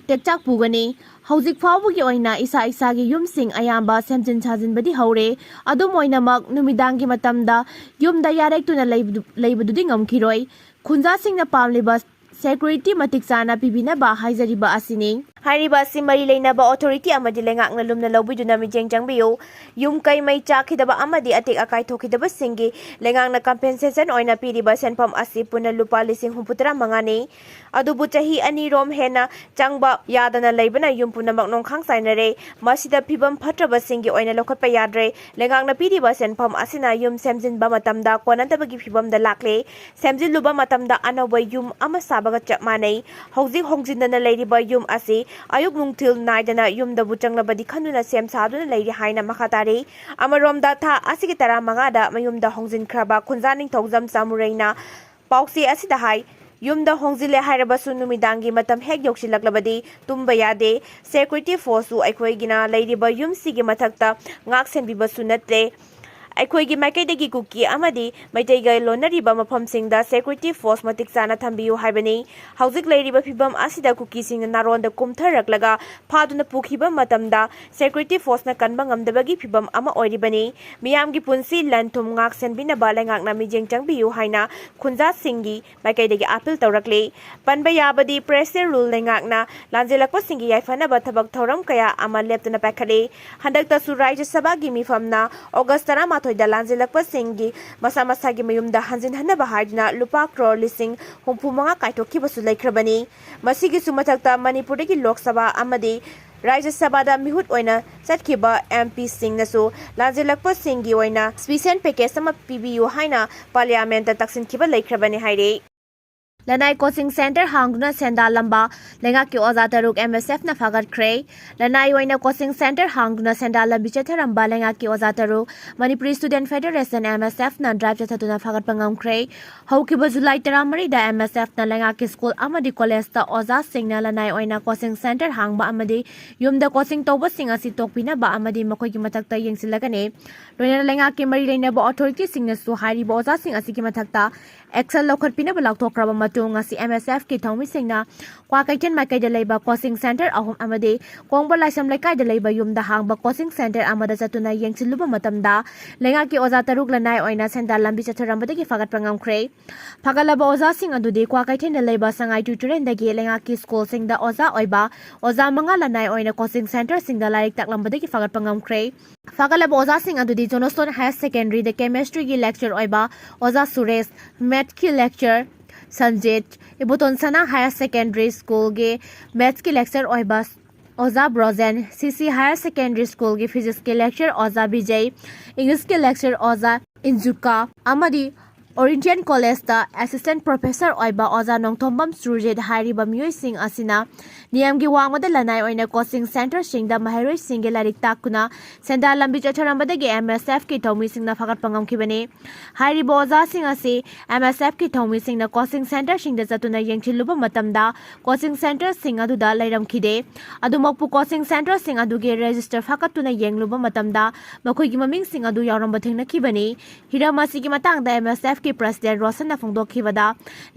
ꯇꯦꯛꯆꯥꯛ ꯄꯨꯒꯅꯤ? ꯍꯧꯖꯤꯛ ꯐꯥꯎꯕꯒꯤ ꯑꯣꯏꯅ ꯏꯁꯥ ꯏꯁꯥꯒꯤ ꯌꯨꯝꯁꯤꯡ ꯑꯌꯥꯝꯕ ꯁꯦꯝꯖꯤꯟ ꯁꯥꯖꯤꯟꯕꯗꯤ ꯍꯧꯔꯦ꯫ ꯑꯗꯨꯝ ꯑꯣꯏꯅꯃꯛ, ꯅꯨꯃꯤꯗꯥꯡꯒꯤ ꯃꯇꯝꯗ ꯌꯨꯝꯗ ꯌꯥꯔꯦꯛꯇꯨꯅ ꯂꯩꯕꯗꯨ-, ꯂꯩꯕꯗꯨꯗꯤ ꯉꯝꯈꯤꯔꯣꯏ꯫ ꯈꯨꯟꯖꯥꯁꯤꯡꯅ ꯄꯥꯝꯂꯤꯕ security ꯃꯇꯤꯛ ꯆꯥꯅ ꯄꯤꯕꯤꯅꯕ ꯍꯥꯏꯖꯔꯤꯕ ꯑꯁꯤꯅꯤ꯫ ꯍꯥꯏꯔꯤꯕ ꯑꯁꯤ ꯃꯔꯤ ꯂꯩꯅꯕ authority ꯑꯃꯗꯤ ꯂꯩꯉꯥꯛꯅ ꯂꯨꯝꯅ ꯂꯧꯕꯤꯗꯨꯅ ꯃꯤꯠꯌꯦꯡ ꯆꯪꯕꯤꯌꯨ꯫ ꯌꯨꯝ ꯀꯩ ꯃꯩ ꯆꯥꯛꯈꯤꯗꯕ ꯑꯃꯗꯤ ꯑꯇꯦꯛ ꯑꯀꯥꯏ ꯊꯣꯛꯈꯤꯗꯕꯁꯤꯡꯒꯤ ꯂꯩꯉꯥꯛꯅ compensation ꯑꯣꯏꯅ ꯄꯤꯔꯤꯕ ꯁꯦꯟꯐꯝ ꯑꯁꯤ ꯄꯨꯟꯅ ꯂꯨꯄꯥ ꯂꯤꯁꯤꯡ ꯍꯨꯝꯐꯨꯇꯔꯥ ꯃꯉꯥꯅꯤ꯫ ꯑꯗꯨꯕꯨ ꯆꯍꯤ ꯑꯅꯤꯔꯣꯝ ꯍꯦꯟꯅ ꯆꯪꯕ ꯌꯥꯗꯅ ꯂꯩꯕꯅ ꯌꯨꯝ ꯄꯨꯝꯅꯃꯛ ꯅꯣꯡꯈꯥꯡ ꯆꯥꯏꯅꯔꯦ꯫ ꯃꯁꯤꯗ ꯐꯤꯕꯝ ꯐꯠꯇ꯭ꯔꯕꯁꯤꯡꯒꯤ ꯑꯣꯏꯅ ꯂꯧꯈꯠꯄ ꯌꯥꯗ꯭ꯔꯦ꯫ ꯂꯩꯉꯥꯛꯅ ꯄꯤꯔꯤꯕ ꯁꯦꯟꯐꯝ ꯑꯁꯤꯅ ꯌꯨꯝ ꯁꯦꯝꯖꯤꯟꯕ ꯃꯇꯝꯗ ꯀꯣꯟꯅꯗꯕꯒꯤ ꯐꯤꯕꯝꯗ ꯂꯥꯛꯂꯦ꯫ ꯁꯦꯝꯖꯤꯜꯂꯨꯕ ꯃꯇꯝꯗ ꯑꯅꯧꯕ ꯌꯨꯝ ꯑꯃ ꯁꯥꯕꯒ ꯆꯞ ꯃꯥꯟꯅꯩ꯫ ꯍꯧꯖꯤꯛ ꯍꯣꯡꯖꯤꯟꯗꯅ ꯂꯩꯔꯤꯕ ꯌꯨꯝ ꯑꯁꯤ ꯑꯌꯨꯛ ꯅꯨꯡꯊꯤꯜ ꯅꯥꯏꯗꯅ ꯌꯨꯝꯗꯕꯨ ꯆꯪꯂꯕꯗꯤ ꯈꯟꯗꯨꯅ ꯁꯦꯝ ꯁꯥꯗꯨꯅ ꯂꯩꯔꯤ ꯍꯥꯏꯅ ꯃꯈꯥ ꯇꯥꯔꯤ꯫ ꯑꯃꯔꯣꯝꯗ, ꯊꯥ ꯑꯁꯤꯒꯤ ꯇꯔꯥꯃꯉꯥꯗ ꯃꯌꯨꯝꯗ ꯍꯣꯡꯖꯤꯟꯈ꯭ꯔꯕ ꯈꯨꯟꯖꯥ ꯅꯤꯡꯊꯧꯖꯝ ꯆꯥꯃꯨꯔꯩꯅ ꯄꯥꯎꯆꯦ ꯑꯁꯤꯗ ꯍꯥꯏ, ꯌꯨꯝꯗ ꯍꯣꯡꯖꯤꯜꯂꯦ ꯍꯥꯏꯔꯕꯁꯨ ꯅꯨꯃꯤꯗꯥꯡꯒꯤ ꯃꯇꯝ ꯍꯦꯛ ꯌꯧꯁꯤꯜꯂꯛꯂꯕꯗꯤ ꯇꯨꯝꯕ ꯌꯥꯗꯦ꯫ Security forceꯁꯨ ꯑꯩꯈꯣꯏꯒꯤꯅ ꯂꯩꯔꯤꯕ ꯌꯨꯝꯁꯤꯒꯤ ꯃꯊꯛꯇ ꯉꯥꯛ ꯁꯦꯟꯕꯤꯕꯁꯨ ꯅꯠꯇꯦ꯫ ꯑꯩꯈꯣꯏꯒꯤ ꯃꯥꯏꯀꯩꯗꯒꯤ ꯀꯨꯀꯤ ꯑꯃꯗꯤ ꯃꯩꯇꯩꯒ ꯂꯣꯟꯅꯔꯤꯕ ꯃꯐꯝꯁꯤꯡꯗ security force ꯃꯇꯤꯛ ꯆꯥꯅ ꯊꯝꯕꯤꯌꯨ ꯍꯥꯏꯕꯅꯤ꯫ ꯍꯧꯖꯤꯛ ꯂꯩꯔꯤꯕ ꯐꯤꯕꯝ ꯑꯁꯤꯗ ꯀꯨꯀꯤꯁꯤꯡꯅ ꯅꯥꯔꯣꯟꯗ ꯀꯨꯝꯊꯔꯛꯂꯒ ꯐꯥꯗꯨꯅ ꯄꯨꯈꯤꯕ ꯃꯇꯝꯗ security forceꯅ ꯀꯟꯕ ꯉꯝꯗꯕꯒꯤ ꯐꯤꯕꯝ ꯑꯃ ꯑꯣꯏꯔꯤꯕꯅꯤ꯫ ꯃꯤꯌꯥꯝꯒꯤ ꯄꯨꯟꯁꯤ ꯂꯟ ꯊꯨꯝ ꯉꯥꯛ ꯁꯦꯟꯕꯤꯅꯕ ꯂꯩꯉꯥꯛꯅ ꯃꯤꯠꯌꯦꯡ ꯆꯪꯕꯤꯌꯨ ꯍꯥꯏꯅ ꯈꯨꯟꯖꯥꯁꯤꯡꯒꯤ ꯃꯥꯏꯀꯩꯗꯒꯤ appeal ꯇꯧꯔꯛꯂꯤ꯫ ꯄꯟꯕ ꯌꯥꯕꯗꯤ, Press Rule ꯂꯩꯉꯥꯛꯅ ꯂꯥꯟꯖꯦꯜꯂꯛꯄꯁꯤꯡꯒꯤ ꯌꯥꯏꯐꯅꯕ ꯊꯕꯛ ꯊꯧꯔꯝ ꯀꯌꯥ ꯑꯃ ꯂꯦꯞꯇꯅ ꯄꯥꯏꯈꯠꯂꯤ꯫ ꯍꯟꯗꯛꯇꯁꯨ ꯔꯥꯖ꯭ꯌ ꯁꯚꯥꯒꯤ ꯃꯤꯐꯝꯅ August ꯇꯔꯥꯃꯥꯊꯣꯏꯗ ꯂꯥꯟꯖꯦꯜꯂꯛꯄꯁꯤꯡꯒꯤ ꯃꯁꯥ ꯃꯁꯥꯒꯤ ꯃꯌꯨꯝꯗ ꯍꯟꯖꯤꯟꯍꯟꯅꯕ ꯍꯥꯏꯗꯨꯅ ꯂꯨꯄꯥ ꯀ꯭ꯔꯣꯔ ꯂꯤꯁꯤꯡ ꯍꯨꯝꯐꯨ ꯃꯉꯥ ꯀꯥꯏꯊꯣꯛꯈꯤꯕꯁꯨ ꯂꯩꯈ꯭ꯔꯕꯅꯤ꯫ ꯃꯁꯤꯒꯤꯁꯨ ꯃꯊꯛꯇ ꯃꯅꯤꯄꯨꯔꯗꯒꯤ ꯂꯣꯛ ꯁꯚꯥ ꯑꯃꯗꯤ ꯔꯥꯖ꯭ꯌ ꯁꯚꯥꯗ ꯃꯤꯍꯨꯠ ꯑꯣꯏꯅ ꯆꯠꯈꯤꯕ MPꯁꯤꯡꯅꯁꯨ ꯂꯥꯟꯖꯦꯜꯂꯛꯄꯁꯤꯡꯒꯤ ꯑꯣꯏꯅ special package ꯑꯃ ꯄꯤꯕꯤꯌꯨ ꯍꯥꯏꯅ Parliamentꯇ ꯇꯛꯁꯤꯟꯈꯤꯕ ꯂꯩꯈ꯭ꯔꯕꯅꯤ ꯍꯥꯏꯔꯤ꯫ ꯂꯅꯥꯏ coaching centre ꯍꯥꯡꯗꯨꯅ ꯁꯦꯟꯗꯥꯜꯂꯝꯕ ꯂꯩꯉꯥꯛꯀꯤ ꯑꯣꯖꯥ ꯇꯔꯨꯛ MSFꯅ ꯐꯥꯒꯠꯈ꯭ꯔꯦ꯫ ꯂꯅꯥꯏ ꯑꯣꯏꯅ coaching centre ꯍꯥꯡꯗꯨꯅ ꯁꯦꯟꯗꯥꯜ ꯂꯝꯕꯤ ꯆꯠꯊꯔꯝꯕ ꯂꯩꯉꯥꯛꯀꯤ ꯑꯣꯖꯥ ꯇꯔꯨꯛ Manipuri Student Federation, MSFꯅ drive ꯆꯠꯊꯗꯨꯅ ꯐꯥꯒꯠꯄ ꯉꯝꯈ꯭ꯔꯦ꯫ ꯍꯧꯈꯤꯕ July ꯇꯔꯥꯃꯔꯤꯗ MSFꯅ ꯂꯩꯉꯥꯛꯀꯤ school ꯑꯃꯗꯤ collegeꯇ ꯑꯣꯖꯥꯁꯤꯡꯅ ꯂꯅꯥꯏ ꯑꯣꯏꯅ coaching centre ꯍꯥꯡꯕ ꯑꯃꯗꯤ ꯌꯨꯝꯗ coaching ꯇꯧꯕꯁꯤꯡ ꯑꯁꯤ ꯇꯣꯛꯄꯤꯅꯕ ꯑꯃꯗꯤ ꯃꯈꯣꯏꯒꯤ ꯃꯊꯛꯇ ꯌꯦꯡꯁꯤꯜꯂꯒꯅꯤ꯫ ꯂꯣꯏꯅꯅ ꯂꯩꯉꯥꯛꯀꯤ ꯃꯔꯤ ꯂꯩꯅꯕ authorityꯁꯤꯡꯅꯁꯨ ꯍꯥꯏꯔꯤꯕ ꯑꯣꯖꯥꯁꯤꯡ ꯑꯁꯤꯒꯤ ꯃꯊꯛꯇ action ꯂꯧꯈꯠꯄꯤꯅꯕ ꯂꯥꯎꯊꯣꯛꯈ꯭ꯔꯕ ꯃꯇꯨꯡ, ꯉꯁꯤ MSFꯀꯤ ꯊꯧꯃꯤꯁꯤꯡꯅ ꯀ꯭ꯋꯥꯀꯩꯊꯦꯜ ꯃꯥꯏꯀꯩꯗ ꯂꯩꯕ coaching centre ꯑꯍꯨꯝ ꯑꯃꯗꯤ ꯀꯣꯡꯕ ꯂꯥꯏꯁ꯭ꯔꯝ ꯂꯩꯀꯥꯏꯗ ꯂꯩꯕ ꯌꯨꯝꯗ ꯍꯥꯡꯕ coaching centre ꯑꯃꯗ ꯆꯠꯇꯨꯅ ꯌꯦꯡꯁꯤꯜꯂꯨꯕ ꯃꯇꯝꯗ, ꯂꯩꯉꯥꯛꯀꯤ ꯑꯣꯖꯥ ꯇꯔꯨꯛ ꯂꯅꯥꯏ ꯑꯣꯏꯅ ꯁꯦꯟꯗꯥꯜ ꯂꯝꯕꯤ ꯆꯠꯊꯔꯝꯕꯗꯒꯤ ꯐꯥꯒꯠꯄ ꯉꯝꯈ꯭ꯔꯦ꯫ ꯐꯥꯒꯠꯂꯕ ꯑꯣꯖꯥꯁꯤꯡ ꯑꯗꯨꯗꯤ ꯀ꯭ꯋꯥꯀꯩꯊꯦꯜꯗ ꯂꯩꯕ ꯁꯉꯥꯏ ꯇꯨꯔꯦꯜꯗꯒꯤ ꯂꯩꯉꯥꯛꯀꯤ schoolꯁꯤꯡꯗ ꯑꯣꯖꯥ ꯑꯣꯏꯕ ꯑꯣꯖꯥ ꯃꯉꯥ ꯂꯅꯥꯏ ꯑꯣꯏꯅ coaching centreꯁꯤꯡꯗ ꯂꯥꯏꯔꯤꯛ ꯇꯥꯛꯂꯝꯕꯗꯒꯤ ꯐꯥꯒꯠꯄ ꯉꯝꯈ꯭ꯔꯦ꯫ ꯐꯥꯒꯠꯂꯕ ꯑꯣꯖꯥꯁꯤꯡ ꯑꯗꯨꯗꯤ Johnstone Higher Secondary ꯗ chemistryꯒꯤ lecturer ꯑꯣꯏꯕ ꯑꯣꯖꯥ ꯁꯨꯔꯦꯁ, mathsꯀꯤ lecturer ꯁꯟꯖꯤꯠ, ꯏꯕꯣꯇꯣꯟ ꯁꯅꯥ Higher Secondary Schoolꯒꯤ mathsꯀꯤ lecturer ꯑꯣꯏꯕ ꯑꯣꯖꯥ Brojen, CC Higher Secondary Schoolꯒꯤ physicsꯀꯤ lecturer ꯑꯣꯖꯥ ꯕꯤꯖꯩ, Englishꯀꯤ lecturer ꯑꯣꯖꯥ ꯏꯟꯖꯨꯀꯥ ꯑꯃꯗꯤ Oriental Collegeꯇ assistant professor ꯑꯣꯏꯕ ꯑꯣꯖꯥ ꯅꯣꯡꯊꯣꯝꯕꯝ ꯁꯨꯔꯖꯤꯠ ꯍꯥꯏꯔꯤꯕ ꯃꯤꯑꯣꯏꯁꯤꯡ ꯑꯁꯤꯅ ꯃꯤꯌꯥꯝꯒꯤ ꯋꯥꯡꯃꯗ ꯂꯅꯥꯏ ꯑꯣꯏꯅ ꯀꯣꯆꯤꯡ ꯁꯦꯟꯇꯔꯁꯤꯡꯗ ꯃꯍꯩꯔꯣꯏꯁꯤꯡꯒꯤ ꯂꯥꯏꯔꯤꯛ ꯇꯥꯛꯇꯨꯅ ꯁꯦꯟꯗꯥꯟ ꯂꯝꯕꯤ ꯆꯠꯊꯔꯝꯕꯗꯒꯤ ꯑꯦꯝ ꯑꯦꯁ ꯑꯦꯐꯀꯤ ꯊꯧꯃꯤꯁꯤꯡꯅ ꯐꯒꯠꯄ ꯉꯝꯈꯤꯕꯅꯤ꯫ ꯍꯥꯏꯔꯤꯕ ꯑꯣꯖꯥꯁꯤꯡ ꯑꯁꯤ ꯑꯦꯝ ꯑꯦꯁ ꯑꯦꯐꯀꯤ ꯊꯧꯃꯤꯁꯤꯡꯅ ꯀꯣꯆꯤꯡ ꯁꯦꯟꯇꯔꯁꯤꯡꯗ ꯆꯠꯇꯨꯅ ꯌꯦꯡꯁꯤꯜꯂꯨꯕ ꯃꯇꯝꯗ ꯀꯣꯆꯤꯡ ꯁꯦꯟꯇꯔꯁꯤꯡ ꯑꯗꯨꯗ ꯂꯩꯔꯝꯈꯤꯗꯦ꯫ ꯑꯗꯨꯃꯛꯄꯨ ꯀꯣꯆꯤꯡ ꯁꯦꯟꯇꯔꯁꯤꯡ ꯑꯗꯨꯒꯤ ꯔꯦꯖꯤꯁꯇꯔ ꯐꯥꯀꯠꯇꯨꯅ ꯌꯦꯡꯂꯨꯕ ꯃꯇꯝꯗ ꯃꯈꯣꯏꯒꯤ ꯃꯃꯤꯡꯁꯤꯡ ꯑꯗꯨ ꯌꯥꯎꯔꯝꯕ ꯊꯦꯡꯅꯈꯤꯕꯅꯤ꯫ ꯍꯤꯔꯝ ꯑꯁꯤꯒꯤ ꯃꯇꯥꯡꯗ ꯑꯦꯝ ꯑꯦꯁ ꯑꯦꯐꯀꯤ ꯄ꯭ꯔꯁꯤꯗꯦꯟ ꯔꯣꯁꯟꯅ ꯐꯣꯡꯗꯣꯛꯈꯤꯕꯗ,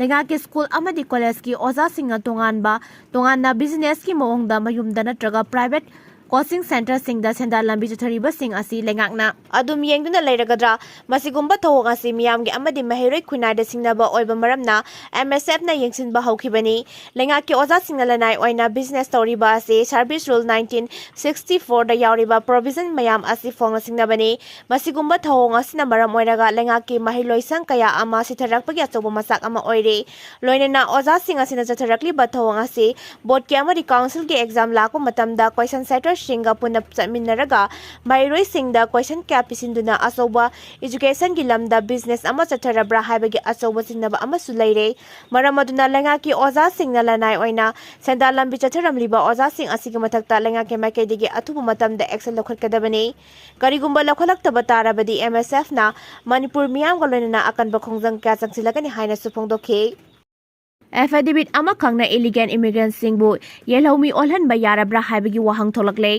ꯂꯩꯉꯥꯛꯀꯤ ꯁ꯭ꯀꯨꯜ ꯑꯃꯗꯤ ꯀꯣꯂꯦꯖꯀꯤ ꯑꯣꯖꯥꯁꯤꯡꯅ ꯇꯣꯉꯥꯟꯕ ꯇꯣꯉꯥꯟꯅ ꯕꯤꯖꯤꯅꯦꯁꯀꯤ ꯃꯑꯣꯡꯗ ꯃꯌꯨꯝꯗ ꯅꯠꯇ꯭ꯔꯒ ꯄ꯭ꯔꯥꯏꯚꯦꯠ ꯀꯣꯆꯤꯡ ꯁꯦꯟꯇꯔꯁꯤꯡꯗ ꯁꯦꯟꯗꯥꯟ ꯂꯝꯕꯤ ꯆꯠꯊꯔꯤꯕꯁꯤꯡ ꯑꯁꯤ ꯂꯩꯉꯥꯛꯅ ꯑꯗꯨꯝ ꯌꯦꯡꯗꯨꯅ ꯂꯩꯔꯒꯗ꯭ꯔꯥ? ꯃꯁꯤꯒꯨꯝꯕ ꯊꯧꯑꯣꯡ ꯑꯁꯤ ꯃꯤꯌꯥꯝꯒꯤ ꯑꯃꯗꯤ ꯃꯍꯩꯔꯣꯏ ꯈꯨꯟꯅꯥꯏꯗ ꯁꯤꯡꯅꯕ ꯑꯣꯏꯕ ꯃꯔꯝꯅ ꯑꯦꯝ ꯑꯦꯁ ꯑꯦꯐꯅ ꯌꯦꯡꯁꯤꯟꯕ ꯍꯧꯈꯤꯕꯅꯤ꯫ ꯂꯩꯉꯥꯛꯀꯤ ꯑꯣꯖꯥꯁꯤꯡꯅ ꯂꯅꯥꯏ ꯑꯣꯏꯅ ꯕꯤꯖꯤꯅꯦꯁ ꯇꯧꯔꯤꯕ ꯑꯁꯤ ꯁꯔꯚꯤꯁ ꯔꯨꯜ ꯅꯥꯏꯟꯇꯤꯟ ꯁꯤꯛꯁꯇꯤ ꯐꯣꯔꯗ ꯌꯥꯎꯔꯤꯕ ꯄ꯭ꯔꯣꯚꯤꯖꯟ ꯃꯌꯥꯝ ꯑꯁꯤ ꯐꯣꯡꯅ ꯁꯤꯡꯅꯕꯅꯤ꯫ ꯃꯁꯤꯒꯨꯝꯕ ꯊꯧꯑꯣꯡ ꯑꯁꯤꯅ ꯃꯔꯝ ꯑꯣꯏꯔꯒ ꯂꯩꯉꯥꯛꯀꯤ ꯃꯍꯩꯂꯣꯏꯁꯪ ꯀꯌꯥ ꯑꯃ ꯁꯤꯊꯔꯛꯄꯒꯤ ꯑꯆꯧꯕ ꯃꯆꯥꯛ ꯑꯃ ꯑꯣꯏꯔꯦ꯫ ꯂꯣꯏꯅꯅ ꯑꯣꯖꯥꯁꯤꯡ ꯑꯁꯤꯅ ꯆꯠꯊꯔꯛꯂꯤꯕ ꯊꯧꯑꯣꯡ ꯑꯁꯤ ꯕꯣꯔꯗꯀꯤ ꯑꯃꯗꯤ ꯀꯥꯎꯟꯁꯤꯜꯒꯤ ꯑꯦꯛꯖꯥꯝ ꯂꯥꯛꯄ ꯃꯇꯝꯗ ꯀꯣꯏꯁꯟ ꯁꯦꯇꯔꯁꯤꯡꯒ ꯄꯨꯟꯅ ꯆꯠꯃꯤꯟꯅꯔꯒ ꯃꯍꯩꯔꯣꯏꯁꯤꯡꯗ ꯀꯣꯏꯁꯟ ꯀꯌꯥ ꯄꯤꯁꯤꯟꯗꯨꯅ ꯑꯆꯧꯕ ꯏꯖꯨꯀꯦꯁꯟꯒꯤ ꯂꯝꯗ ꯕꯤꯖꯤꯅꯦꯁ ꯑꯃ ꯆꯠꯊꯔꯕ꯭ꯔꯥ ꯍꯥꯏꯕꯒꯤ ꯑꯆꯧꯕ ꯆꯤꯡꯅꯕ ꯑꯃꯁꯨ ꯂꯩꯔꯦ꯫ ꯃꯔꯝ ꯑꯗꯨꯅ ꯂꯩꯉꯥꯛꯀꯤ ꯑꯣꯖꯥꯁꯤꯡꯅ ꯂꯅꯥꯏ ꯑꯣꯏꯅ ꯁꯦꯟꯗꯥꯟ ꯂꯝꯕꯤ ꯆꯠꯊꯔꯝꯂꯤꯕ ꯑꯣꯖꯥꯁꯤꯡ ꯑꯁꯤꯒꯤ ꯃꯊꯛꯇ ꯂꯩꯉꯥꯛꯀꯤ ꯃꯥꯏꯀꯩꯗꯒꯤ ꯑꯊꯨꯕ ꯃꯇꯝꯗ ꯑꯦꯛꯁꯟ ꯂꯧꯈꯠꯀꯗꯕꯅꯤ꯫ ꯀꯔꯤꯒꯨꯝꯕ ꯂꯧꯈꯠꯂꯛꯇꯕ ꯇꯥꯔꯕꯗꯤ ꯑꯦꯝ ꯑꯦꯁ ꯑꯦꯐꯅ ꯃꯅꯤꯄꯨꯔ ꯃꯤꯌꯥꯝꯒ ꯂꯣꯏꯅꯅ ꯑꯀꯟꯕ ꯈꯣꯡꯖꯪ ꯀꯌꯥ ꯆꯪꯁꯤꯜꯂꯒꯅꯤ ꯍꯥꯏꯅꯁꯨ ꯐꯣꯡꯗꯣꯛꯈꯤ꯫ ꯑꯦꯐꯤꯗꯦꯕꯤꯠ ꯑꯃꯈꯛꯅ ꯏꯂꯤꯒꯦꯟ ꯏꯃꯤꯒ꯭ꯔꯦꯟꯠꯁꯤꯡꯕꯨ ꯌꯦꯜꯍꯧꯃꯤ ꯑꯣꯜꯍꯟꯕ ꯌꯥꯔꯕ꯭ꯔꯥ ꯍꯥꯏꯕꯒꯤ ꯋꯥꯍꯪ ꯊꯣꯛꯂꯛꯂꯦ꯫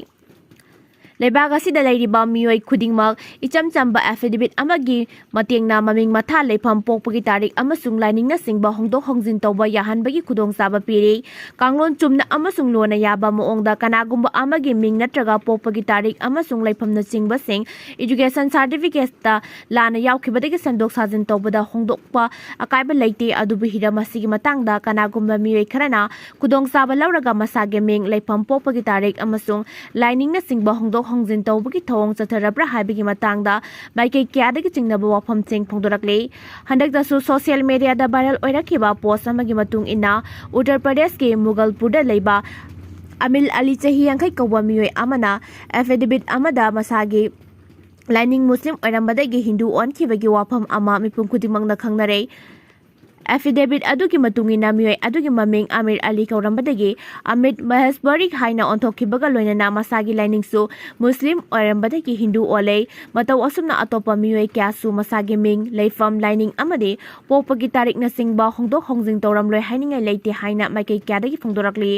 ꯂꯩꯕꯥꯛ ꯑꯁꯤꯗ ꯂꯩꯔꯤꯕ ꯃꯤꯑꯣꯏ ꯈꯨꯗꯤꯡꯃꯛ ꯏꯆꯝ ꯆꯝꯕ ꯑꯦꯐꯤꯗꯦꯕꯤꯠ ꯑꯃꯒꯤ ꯃꯇꯦꯡꯅ ꯃꯃꯤꯡ ꯃꯊꯥ ꯂꯩꯐꯝ ꯄꯣꯛꯄꯒꯤ ꯇꯥꯔꯤꯛ ꯑꯃꯁꯨꯡ ꯂꯥꯏꯅꯤꯡꯅꯆꯤꯡꯕ ꯍꯣꯡꯗꯣꯛ ꯍꯣꯡꯖꯤꯟ ꯇꯧꯕ ꯌꯥꯍꯟꯕꯒꯤ ꯈꯨꯗꯣꯡꯆꯥꯕ ꯄꯤꯔꯤ꯫ ꯀꯥꯡꯂꯣꯟ ꯆꯨꯝꯅ ꯑꯃꯁꯨꯡ ꯂꯣꯟꯅ ꯌꯥꯕ ꯃꯑꯣꯡꯗ ꯀꯅꯥꯒꯨꯝꯕ ꯑꯃꯒꯤ ꯃꯤꯡ ꯅꯠꯇ꯭ꯔꯒ ꯄꯣꯛꯄꯒꯤ ꯇꯥꯔꯤꯛ ꯑꯃꯁꯨꯡ ꯂꯩꯐꯝꯅꯆꯤꯡꯕꯁꯤꯡ ꯏꯖꯨꯀꯦꯁꯟ ꯁꯥꯔꯇꯤꯐꯤꯀꯦꯠꯇ ꯂꯥꯟꯅ ꯌꯥꯎꯈꯤꯕꯗꯒꯤ ꯁꯦꯝꯗꯣꯛ ꯁꯥꯖꯤꯟ ꯇꯧꯕꯗ ꯍꯣꯡꯗꯣꯛꯄ ꯑꯀꯥꯏꯕ ꯂꯩꯇꯦ꯫ ꯑꯗꯨꯕꯨ ꯍꯤꯔꯝ ꯑꯁꯤꯒꯤ ꯃꯇꯥꯡꯗ ꯀꯅꯥꯒꯨꯝꯕ ꯃꯤꯑꯣꯏ ꯈꯔꯅ ꯈꯨꯗꯣꯡꯆꯥꯕ ꯂꯧꯔꯒ ꯃꯁꯥꯒꯤ ꯃꯤꯡ, ꯂꯩꯐꯝ ꯄꯣꯛꯄꯒꯤ ꯇꯥꯔꯤꯛ ꯑꯃꯁꯨꯡ ꯂꯥꯏꯅꯤꯡꯅꯆꯤꯡꯕ ꯍꯣꯡꯗꯣꯛ ꯍꯣꯡꯖꯤꯟ ꯇꯧꯕꯒꯤ ꯊꯧꯑꯣꯡ ꯆꯠꯊꯔꯕ꯭ꯔꯥ ꯍꯥꯏꯕꯒꯤ ꯃꯇꯥꯡꯗ ꯃꯥꯏꯀꯩ ꯀꯌꯥꯗꯒꯤ ꯆꯤꯡꯅꯕ ꯋꯥꯐꯝꯁꯤꯡ ꯐꯣꯡꯗꯣꯔꯛꯂꯤ꯫ ꯍꯟꯗꯛꯇꯁꯨ ꯁꯣꯁꯤꯌꯦꯜ ꯃꯦꯗꯤꯌꯥꯗ ꯚꯥꯏꯔꯦꯜ ꯑꯣꯏꯔꯛꯈꯤꯕ ꯄꯣꯁ ꯑꯃꯒꯤ ꯃꯇꯨꯡ ꯏꯟꯅ, ꯎꯠꯇꯔ ꯄ꯭ꯔꯗꯦꯁꯀꯤ ꯃꯨꯒꯜꯄꯨꯔꯗ ꯂꯩꯕ ꯑꯃꯤꯜ ꯑꯂꯤ, ꯆꯍꯤ ꯌꯥꯡꯈꯩ ꯀꯧꯕ ꯃꯤꯑꯣꯏ ꯑꯃꯅ ꯑꯦꯐꯤꯗꯦꯕꯤꯠ ꯑꯃꯗ ꯃꯁꯥꯒꯤ ꯂꯥꯏꯅꯤꯡ ꯃꯨꯁꯂꯤꯝ ꯑꯣꯏꯔꯝꯕꯗꯒꯤ ꯍꯤꯟꯗꯨ ꯑꯣꯟꯈꯤꯕꯒꯤ ꯋꯥꯐꯝ ꯑꯃ ꯃꯤꯄꯨꯝ ꯈꯨꯗꯤꯡꯃꯛꯅ ꯈꯪꯅꯔꯦ꯫ Affidavit ꯑꯗꯨꯒꯤ ꯃꯇꯨꯡ ꯏꯟꯅ ꯃꯤꯑꯣꯏ ꯑꯗꯨꯒꯤ ꯃꯃꯤꯡ ꯑꯃꯤꯔ ꯑꯂꯤ ꯀꯧꯔꯝꯕꯗꯒꯤ ꯑꯃꯤꯔ ꯃꯍꯦꯁꯕꯔꯤ ꯍꯥꯏꯅ ꯑꯣꯟꯊꯣꯛꯈꯤꯕꯒ ꯂꯣꯏꯅꯅ ꯃꯁꯥꯒꯤ ꯂꯥꯏꯅꯤꯡꯁꯨ ꯃꯨꯁꯂꯤꯝ ꯑꯣꯏꯔꯝꯕꯗꯒꯤ ꯍꯤꯟꯗꯨ ꯑꯣꯜꯂꯦ꯫ ꯃꯇꯧ ꯑꯁꯨꯝꯅ ꯑꯇꯣꯞꯄ ꯃꯤꯑꯣꯏ ꯀꯌꯥꯁꯨ ꯃꯁꯥꯒꯤ ꯃꯤꯡ, ꯂꯩꯐꯝ, ꯂꯥꯏꯅꯤꯡ ꯑꯃꯗꯤ ꯄꯣꯛꯄꯒꯤ ꯇꯥꯔꯤꯛꯅꯆꯤꯡꯕ ꯍꯣꯡꯗꯣꯛ ꯍꯣꯡꯖꯤꯟ ꯇꯧꯔꯝꯂꯣꯏ ꯍꯥꯏꯅꯤꯡꯉꯥꯏ ꯂꯩꯇꯦ ꯍꯥꯏꯅ ꯃꯥꯏꯀꯩ ꯀꯌꯥꯗꯒꯤ ꯐꯣꯡꯗꯣꯔꯛꯂꯤ꯫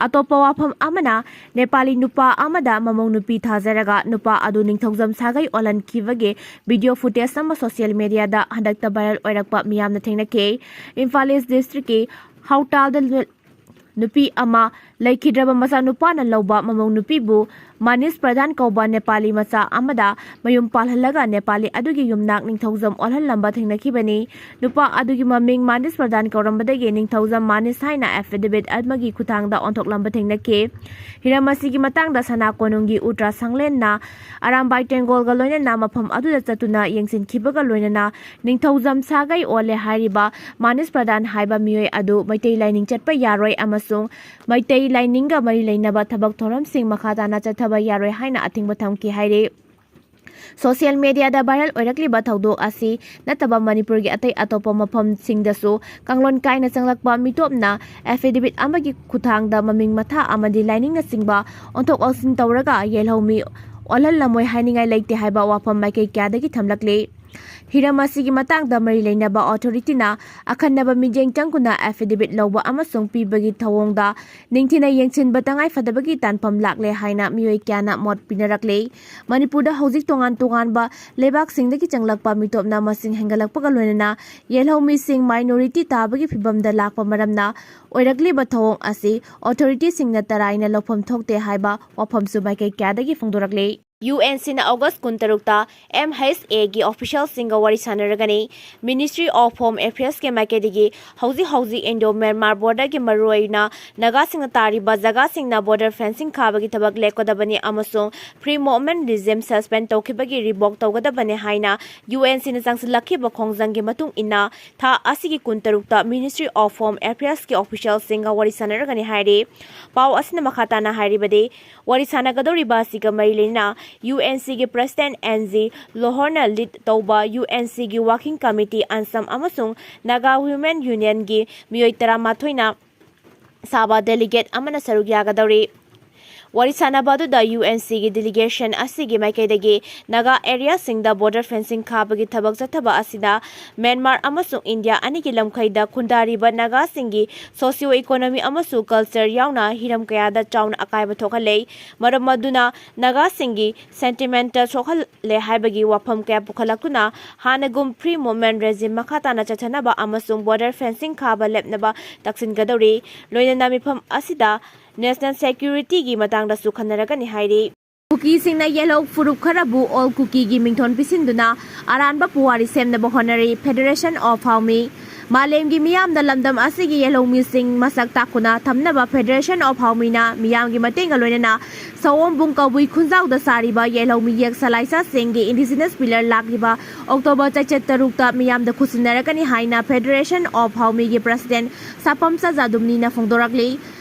ꯑꯇꯣꯞꯄ ꯋꯥꯐꯝ ꯑꯃꯅ, ꯅꯦꯄꯥꯂꯤ ꯅꯨꯄꯥ ꯑꯃꯗ ꯃꯃꯧ ꯅꯨꯄꯤ ꯊꯥꯖꯔꯒ ꯅꯨꯄꯥ ꯑꯗꯨ ꯅꯤꯡꯊꯧꯖꯝ ꯁꯥꯒꯩ ꯑꯣꯜꯍꯟꯈꯤꯕꯒꯤ video footage ꯑꯃ social mediaꯗ ꯍꯟꯗꯛꯇ viral ꯑꯣꯏꯔꯛꯄ ꯃꯤꯌꯥꯝꯅ ꯊꯦꯡꯅꯈꯤ꯫ ꯏꯝꯐꯥꯜ East Districtꯀꯤ ꯍꯥꯎꯇꯥꯜꯗ ꯅꯨ-, ꯅꯨꯄꯤ ꯑꯃ ꯂꯩꯈꯤꯗ꯭ꯔꯕ ꯃꯆꯥꯅꯨꯄꯥꯅ ꯂꯧꯕ ꯃꯃꯧ ꯅꯨꯄꯤꯕꯨ ꯃꯥꯅꯤꯁ ꯄ꯭ꯔꯙꯥꯟ ꯀꯧꯕ ꯅꯦꯄꯥꯂꯤ ꯃꯆꯥ ꯑꯃꯗ ꯃꯌꯨꯝ ꯄꯥꯜꯍꯜꯂꯒ ꯅꯦꯄꯥꯂꯤ ꯑꯗꯨꯒꯤ ꯌꯨꯝꯅꯥꯛ ꯅꯤꯡꯊꯧꯖꯝ ꯑꯣꯜꯍꯜꯂꯝꯕ ꯊꯦꯡꯅꯈꯤꯕꯅꯤ꯫ ꯅꯨꯄꯥ ꯑꯗꯨꯒꯤ ꯃꯃꯤꯡ ꯃꯥꯅꯤꯁ ꯄ꯭ꯔꯙꯥꯟ ꯀꯧꯔꯝꯕꯗꯒꯤ ꯅꯤꯡꯊꯧꯖꯝ ꯃꯥꯅꯤꯁ ꯍꯥꯏꯅ affidavit ꯑꯃꯒꯤ ꯈꯨꯠꯊꯥꯡꯗ ꯑꯣꯟꯊꯣꯛꯂꯝꯕ ꯊꯦꯡꯅꯈꯤ꯫ ꯍꯤꯔꯝ ꯑꯁꯤꯒꯤ ꯃꯇꯥꯡꯗ ꯁꯅꯥ ꯀꯣꯅꯨꯡꯒꯤ ꯎꯇ꯭ꯔꯥ ꯁꯪꯂꯦꯟꯅ ꯑꯔꯥꯝꯕꯥꯏ ꯇꯦꯡꯒꯣꯜꯒ ꯂꯣꯏꯅꯅ ꯃꯐꯝ ꯑꯗꯨꯗ ꯆꯠꯇꯨꯅ ꯌꯦꯡꯁꯤꯟꯈꯤꯕꯒ ꯂꯣꯏꯅꯅ ꯅꯤꯡꯊꯧꯖꯝ ꯁꯥꯒꯩ ꯑꯣꯜꯂꯦ ꯍꯥꯏꯔꯤꯕ ꯃꯥꯅꯤꯁ ꯄ꯭ꯔꯙꯥꯟ ꯍꯥꯏꯕ ꯃꯤꯑꯣꯏ ꯑꯗꯨ ꯃꯩꯇꯩ ꯂꯥꯏꯅꯤꯡ ꯆꯠꯄ ꯌꯥꯔꯣꯏ ꯑꯃꯁꯨꯡ ꯃꯩꯇꯩ ꯂꯥꯏꯅꯤꯡꯒ ꯃꯔꯤ ꯂꯩꯅꯕ ꯊꯕꯛ ꯊꯧꯔꯝꯁꯤꯡ ꯃꯈꯥ ꯇꯥꯅ ꯆꯠꯊꯕ ꯌꯥꯔꯣꯏ ꯍꯥꯏꯅ ꯑꯊꯤꯡꯕ ꯊꯝꯈꯤ ꯍꯥꯏꯔꯤ꯫ Social mediaꯗ viral ꯑꯣꯏꯔꯛꯂꯤꯕ ꯊꯧꯗꯣꯛ ꯑꯁꯤ ꯅꯠꯇꯕ ꯃꯅꯤꯄꯨꯔꯒꯤ ꯑꯇꯩ ꯑꯇꯣꯞꯄ ꯃꯐꯝꯁꯤꯡꯗꯁꯨ ꯀꯥꯡꯂꯣꯟ ꯀꯥꯏꯅ ꯆꯪꯂꯛꯄ ꯃꯤꯇꯣꯞꯅ affidavit ꯑꯃꯒꯤ ꯈꯨꯠꯊꯥꯡꯗ ꯃꯃꯤꯡ ꯃꯊꯥ ꯑꯃꯗꯤ ꯂꯥꯏꯅꯤꯡꯅꯆꯤꯡꯕ ꯑꯣꯟꯊꯣꯛ ꯑꯣꯟꯁꯤꯟ ꯇꯧꯔꯒ ꯌꯦꯜꯍꯧꯃꯤ ꯑꯣꯜꯍꯜꯂꯝꯃꯣꯏ ꯍꯥꯏꯅꯤꯡꯉꯥꯏ ꯂꯩꯇꯦ ꯍꯥꯏꯕ ꯋꯥꯐꯝ ꯃꯥꯏꯀꯩ ꯀꯌꯥꯗꯒꯤ ꯊꯝꯂꯛꯂꯤ꯫ ꯍꯤꯔꯝ ꯑꯁꯤꯒꯤ ꯃꯇꯥꯡꯗ ꯃꯔꯤ ꯂꯩꯅꯕ authorityꯅ ꯑꯈꯟꯅꯕ ꯃꯤꯠꯌꯦꯡ ꯆꯪꯗꯨꯅ affidavit ꯂꯧꯕ ꯑꯃꯁꯨꯡ ꯄꯤꯕꯒꯤ ꯊꯧꯑꯣꯡꯗ ꯅꯤꯡꯊꯤꯅ ꯌꯦꯡꯁꯤꯟꯕ ꯇꯉꯥꯏ ꯐꯗꯕꯒꯤ ꯇꯥꯟꯐꯝ ꯂꯥꯛꯂꯦ ꯍꯥꯏꯅ ꯃꯤꯑꯣꯏ ꯀꯌꯥꯅ ꯃꯣꯠ ꯄꯤꯅꯔꯛꯂꯤ꯫ ꯃꯅꯤꯄꯨꯔꯗ ꯍꯧꯖꯤꯛ ꯇꯣꯉꯥꯟ ꯇꯣꯉꯥꯟꯕ ꯂꯩꯕꯥꯛꯁꯤꯡꯗꯒꯤ ꯆꯪꯂꯛꯄ ꯃꯤꯇꯣꯞꯅ ꯃꯁꯤꯡ ꯍꯦꯟꯒꯠꯂꯛꯄꯒ ꯂꯣꯏꯅꯅ ꯌꯦꯜꯍꯧꯃꯤꯁꯤꯡ minority ꯇꯥꯕꯒꯤ ꯐꯤꯚꯝꯗ ꯂꯥꯛꯄ ꯃꯔꯝꯅ ꯑꯣꯏꯔꯛꯂꯤꯕ ꯊꯧꯑꯣꯡ ꯑꯁꯤ authorityꯁꯤꯡꯅ ꯇꯔꯥꯏꯅ ꯂꯧꯐꯝ ꯊꯣꯛꯇꯦ ꯍꯥꯏꯕ ꯋꯥꯐꯝꯁꯨ ꯃꯥꯏꯀꯩ ꯀꯌꯥꯗꯒꯤ ꯐꯣꯡꯗꯣꯔꯛꯂꯤ꯫ UNCꯅ August ꯀꯨꯟꯇꯔꯨꯛꯇ MHAꯒꯤ officialꯁꯤꯡꯒ ꯋꯥꯔꯤ ꯁꯥꯟꯅꯔꯒꯅꯤ꯫ Ministry of Home Affairsꯀꯤ ꯃꯥꯏꯀꯩꯗꯒꯤ ꯍꯧꯖꯤꯛ ꯍꯧꯖꯤꯛ Indo-Myanmar borderꯒꯤ ꯃꯔꯨꯑꯣꯏꯅ ꯅꯥꯒꯥꯁꯤꯡꯅ ꯇꯥꯔꯤꯕ ꯖꯒꯥꯁꯤꯡꯅ border fencing ꯈꯥꯕꯒꯤ ꯊꯕꯛ ꯂꯦꯞꯀꯗꯕꯅꯤ ꯑꯃꯁꯨꯡ free movement regime suspend ꯇꯧꯈꯤꯕꯒꯤ revoke ꯇꯧꯒꯗꯕꯅꯤ ꯍꯥꯏꯅ UNCꯅ ꯆꯪꯁꯤꯜꯂꯛꯈꯤꯕ ꯈꯣꯡꯖꯪꯒꯤ ꯃꯇꯨꯡ ꯏꯟꯅ ꯊꯥ ꯑꯁꯤꯒꯤ ꯀꯨꯟꯇꯔꯨꯛꯇ Ministry of Home Affairsꯀꯤ officialꯁꯤꯡꯒ ꯋꯥꯔꯤ ꯁꯥꯟꯅꯔꯒꯅꯤ ꯍꯥꯏꯔꯤ꯫ ꯄꯥꯎ ꯑꯁꯤꯅ ꯃꯈꯥ ꯇꯥꯅ ꯍꯥꯏꯔꯤꯕꯗꯤ, ꯋꯥꯔꯤ ꯁꯥꯟꯅꯒꯗꯧꯔꯤꯕ ꯑꯁꯤꯒ ꯃꯔꯤ ꯂꯩꯅꯅ UNCꯒꯤ President NG Lohorna lead ꯇꯧꯕ UNCꯒꯤ Working Committee, ANSAM ꯑꯃꯁꯨꯡ Naga Women Unionꯒꯤ ꯃꯤꯑꯣꯏ ꯇꯔꯥꯃꯥꯊꯣꯏꯅ ꯁꯥꯕ delegate ꯑꯃꯅ ꯁꯔꯨꯛ ꯌꯥꯒꯗꯧꯔꯤ꯫ ꯋꯥꯔꯤ ꯁꯥꯅꯕ ꯑꯗꯨꯗ UNCꯒꯤ delegation ꯑꯁꯤꯒꯤ ꯃꯥꯏꯀꯩꯗꯒꯤ Naga areaꯁꯤꯡꯗ border fencing ꯈꯥꯕꯒꯤ ꯊꯕꯛ ꯆꯠꯊꯕ ꯑꯁꯤꯗ ꯃ꯭ꯌꯥꯟꯃꯥꯔ ꯑꯃꯁꯨꯡ ꯏꯟꯗꯤꯌꯥ ꯑꯅꯤꯒꯤ ꯂꯝꯈꯩꯗ ꯈꯨꯟꯗꯥꯔꯤꯕ ꯅꯥꯒꯥꯁꯤꯡꯒꯤ socio economy ꯑꯃꯁꯨꯡ culture ꯌꯥꯎꯅ ꯍꯤꯔꯝ ꯀꯌꯥꯗ ꯆꯥꯎꯅ ꯑꯀꯥꯏꯕ ꯊꯣꯛꯍꯜꯂꯦ꯫ ꯃꯔꯝ ꯑꯗꯨꯅ ꯅꯥꯒꯥꯁꯤꯡꯒꯤ sentimental ꯁꯣꯛꯍꯜꯂꯦ ꯍꯥꯏꯕꯒꯤ ꯋꯥꯐꯝ ꯀꯌꯥ ꯄꯨꯈꯠꯂꯛꯇꯨꯅ ꯍꯥꯟꯅꯒꯨꯝ free movement regime ꯃꯈꯥ ꯇꯥꯅ ꯆꯠꯊꯅꯕ ꯑꯃꯁꯨꯡ border fencing ꯈꯥꯕ ꯂꯦꯞꯅꯕ ꯇꯛꯁꯤꯟꯒꯗꯧꯔꯤ꯫ ꯂꯣꯏꯅꯅ ꯃꯤꯐꯝ ꯑꯁꯤꯗ national securityꯒꯤ ꯃꯇꯥꯡꯗꯁꯨ ꯈꯟꯅꯔꯒꯅꯤ ꯍꯥꯏꯔꯤ꯫ ꯀꯨꯀꯤꯁꯤꯡꯅ ꯌꯦꯜꯍꯧ ꯐꯨꯔꯨꯞ ꯈꯔꯕꯨ ꯑꯣꯜ ꯀꯨꯀꯤꯒꯤ ꯃꯤꯡꯊꯣꯟ ꯄꯤꯁꯤꯟꯗꯨꯅ ꯑꯔꯥꯟꯕ ꯄꯨꯋꯥꯔꯤ ꯁꯦꯝꯅꯕ ꯍꯣꯠꯅꯔꯤ꯫ Federation of Haomi꯫ ꯃꯥꯂꯦꯝꯒꯤ ꯃꯤꯌꯥꯝꯗ ꯂꯝꯗꯝ ꯑꯁꯤꯒꯤ ꯌꯦꯜꯍꯧꯃꯤꯁꯤꯡ ꯃꯁꯛ ꯇꯥꯛꯇꯨꯅ ꯊꯝꯅꯕ Federation of Haomiꯅ ꯃꯤꯌꯥꯝꯒꯤ ꯃꯇꯦꯡꯒ ꯂꯣꯏꯅꯅ ꯁꯑꯣꯝꯕꯨꯡ ꯀꯕꯨꯏ ꯈꯨꯟꯖꯥꯎꯗ ꯁꯥꯔꯤꯕ ꯌꯦꯜꯍꯧꯃꯤ ꯌꯦꯛ ꯁꯂꯥꯏꯁꯥꯁꯤꯡꯒꯤ indigenous pillar ꯂꯥꯛꯂꯤꯕ October ꯆꯩꯆꯠ ꯇꯔꯨꯛꯇ ꯃꯤꯌꯥꯝꯗ ꯈꯨꯠꯁꯤꯟꯅꯔꯛꯀꯅꯤ ꯍꯥꯏꯅ Federation of Haomiꯒꯤ President ꯁꯥꯄꯝ ꯆꯥꯖꯥꯗꯨꯝꯅꯤꯅ ꯐꯣꯡꯗꯣꯔꯛꯂꯤ꯫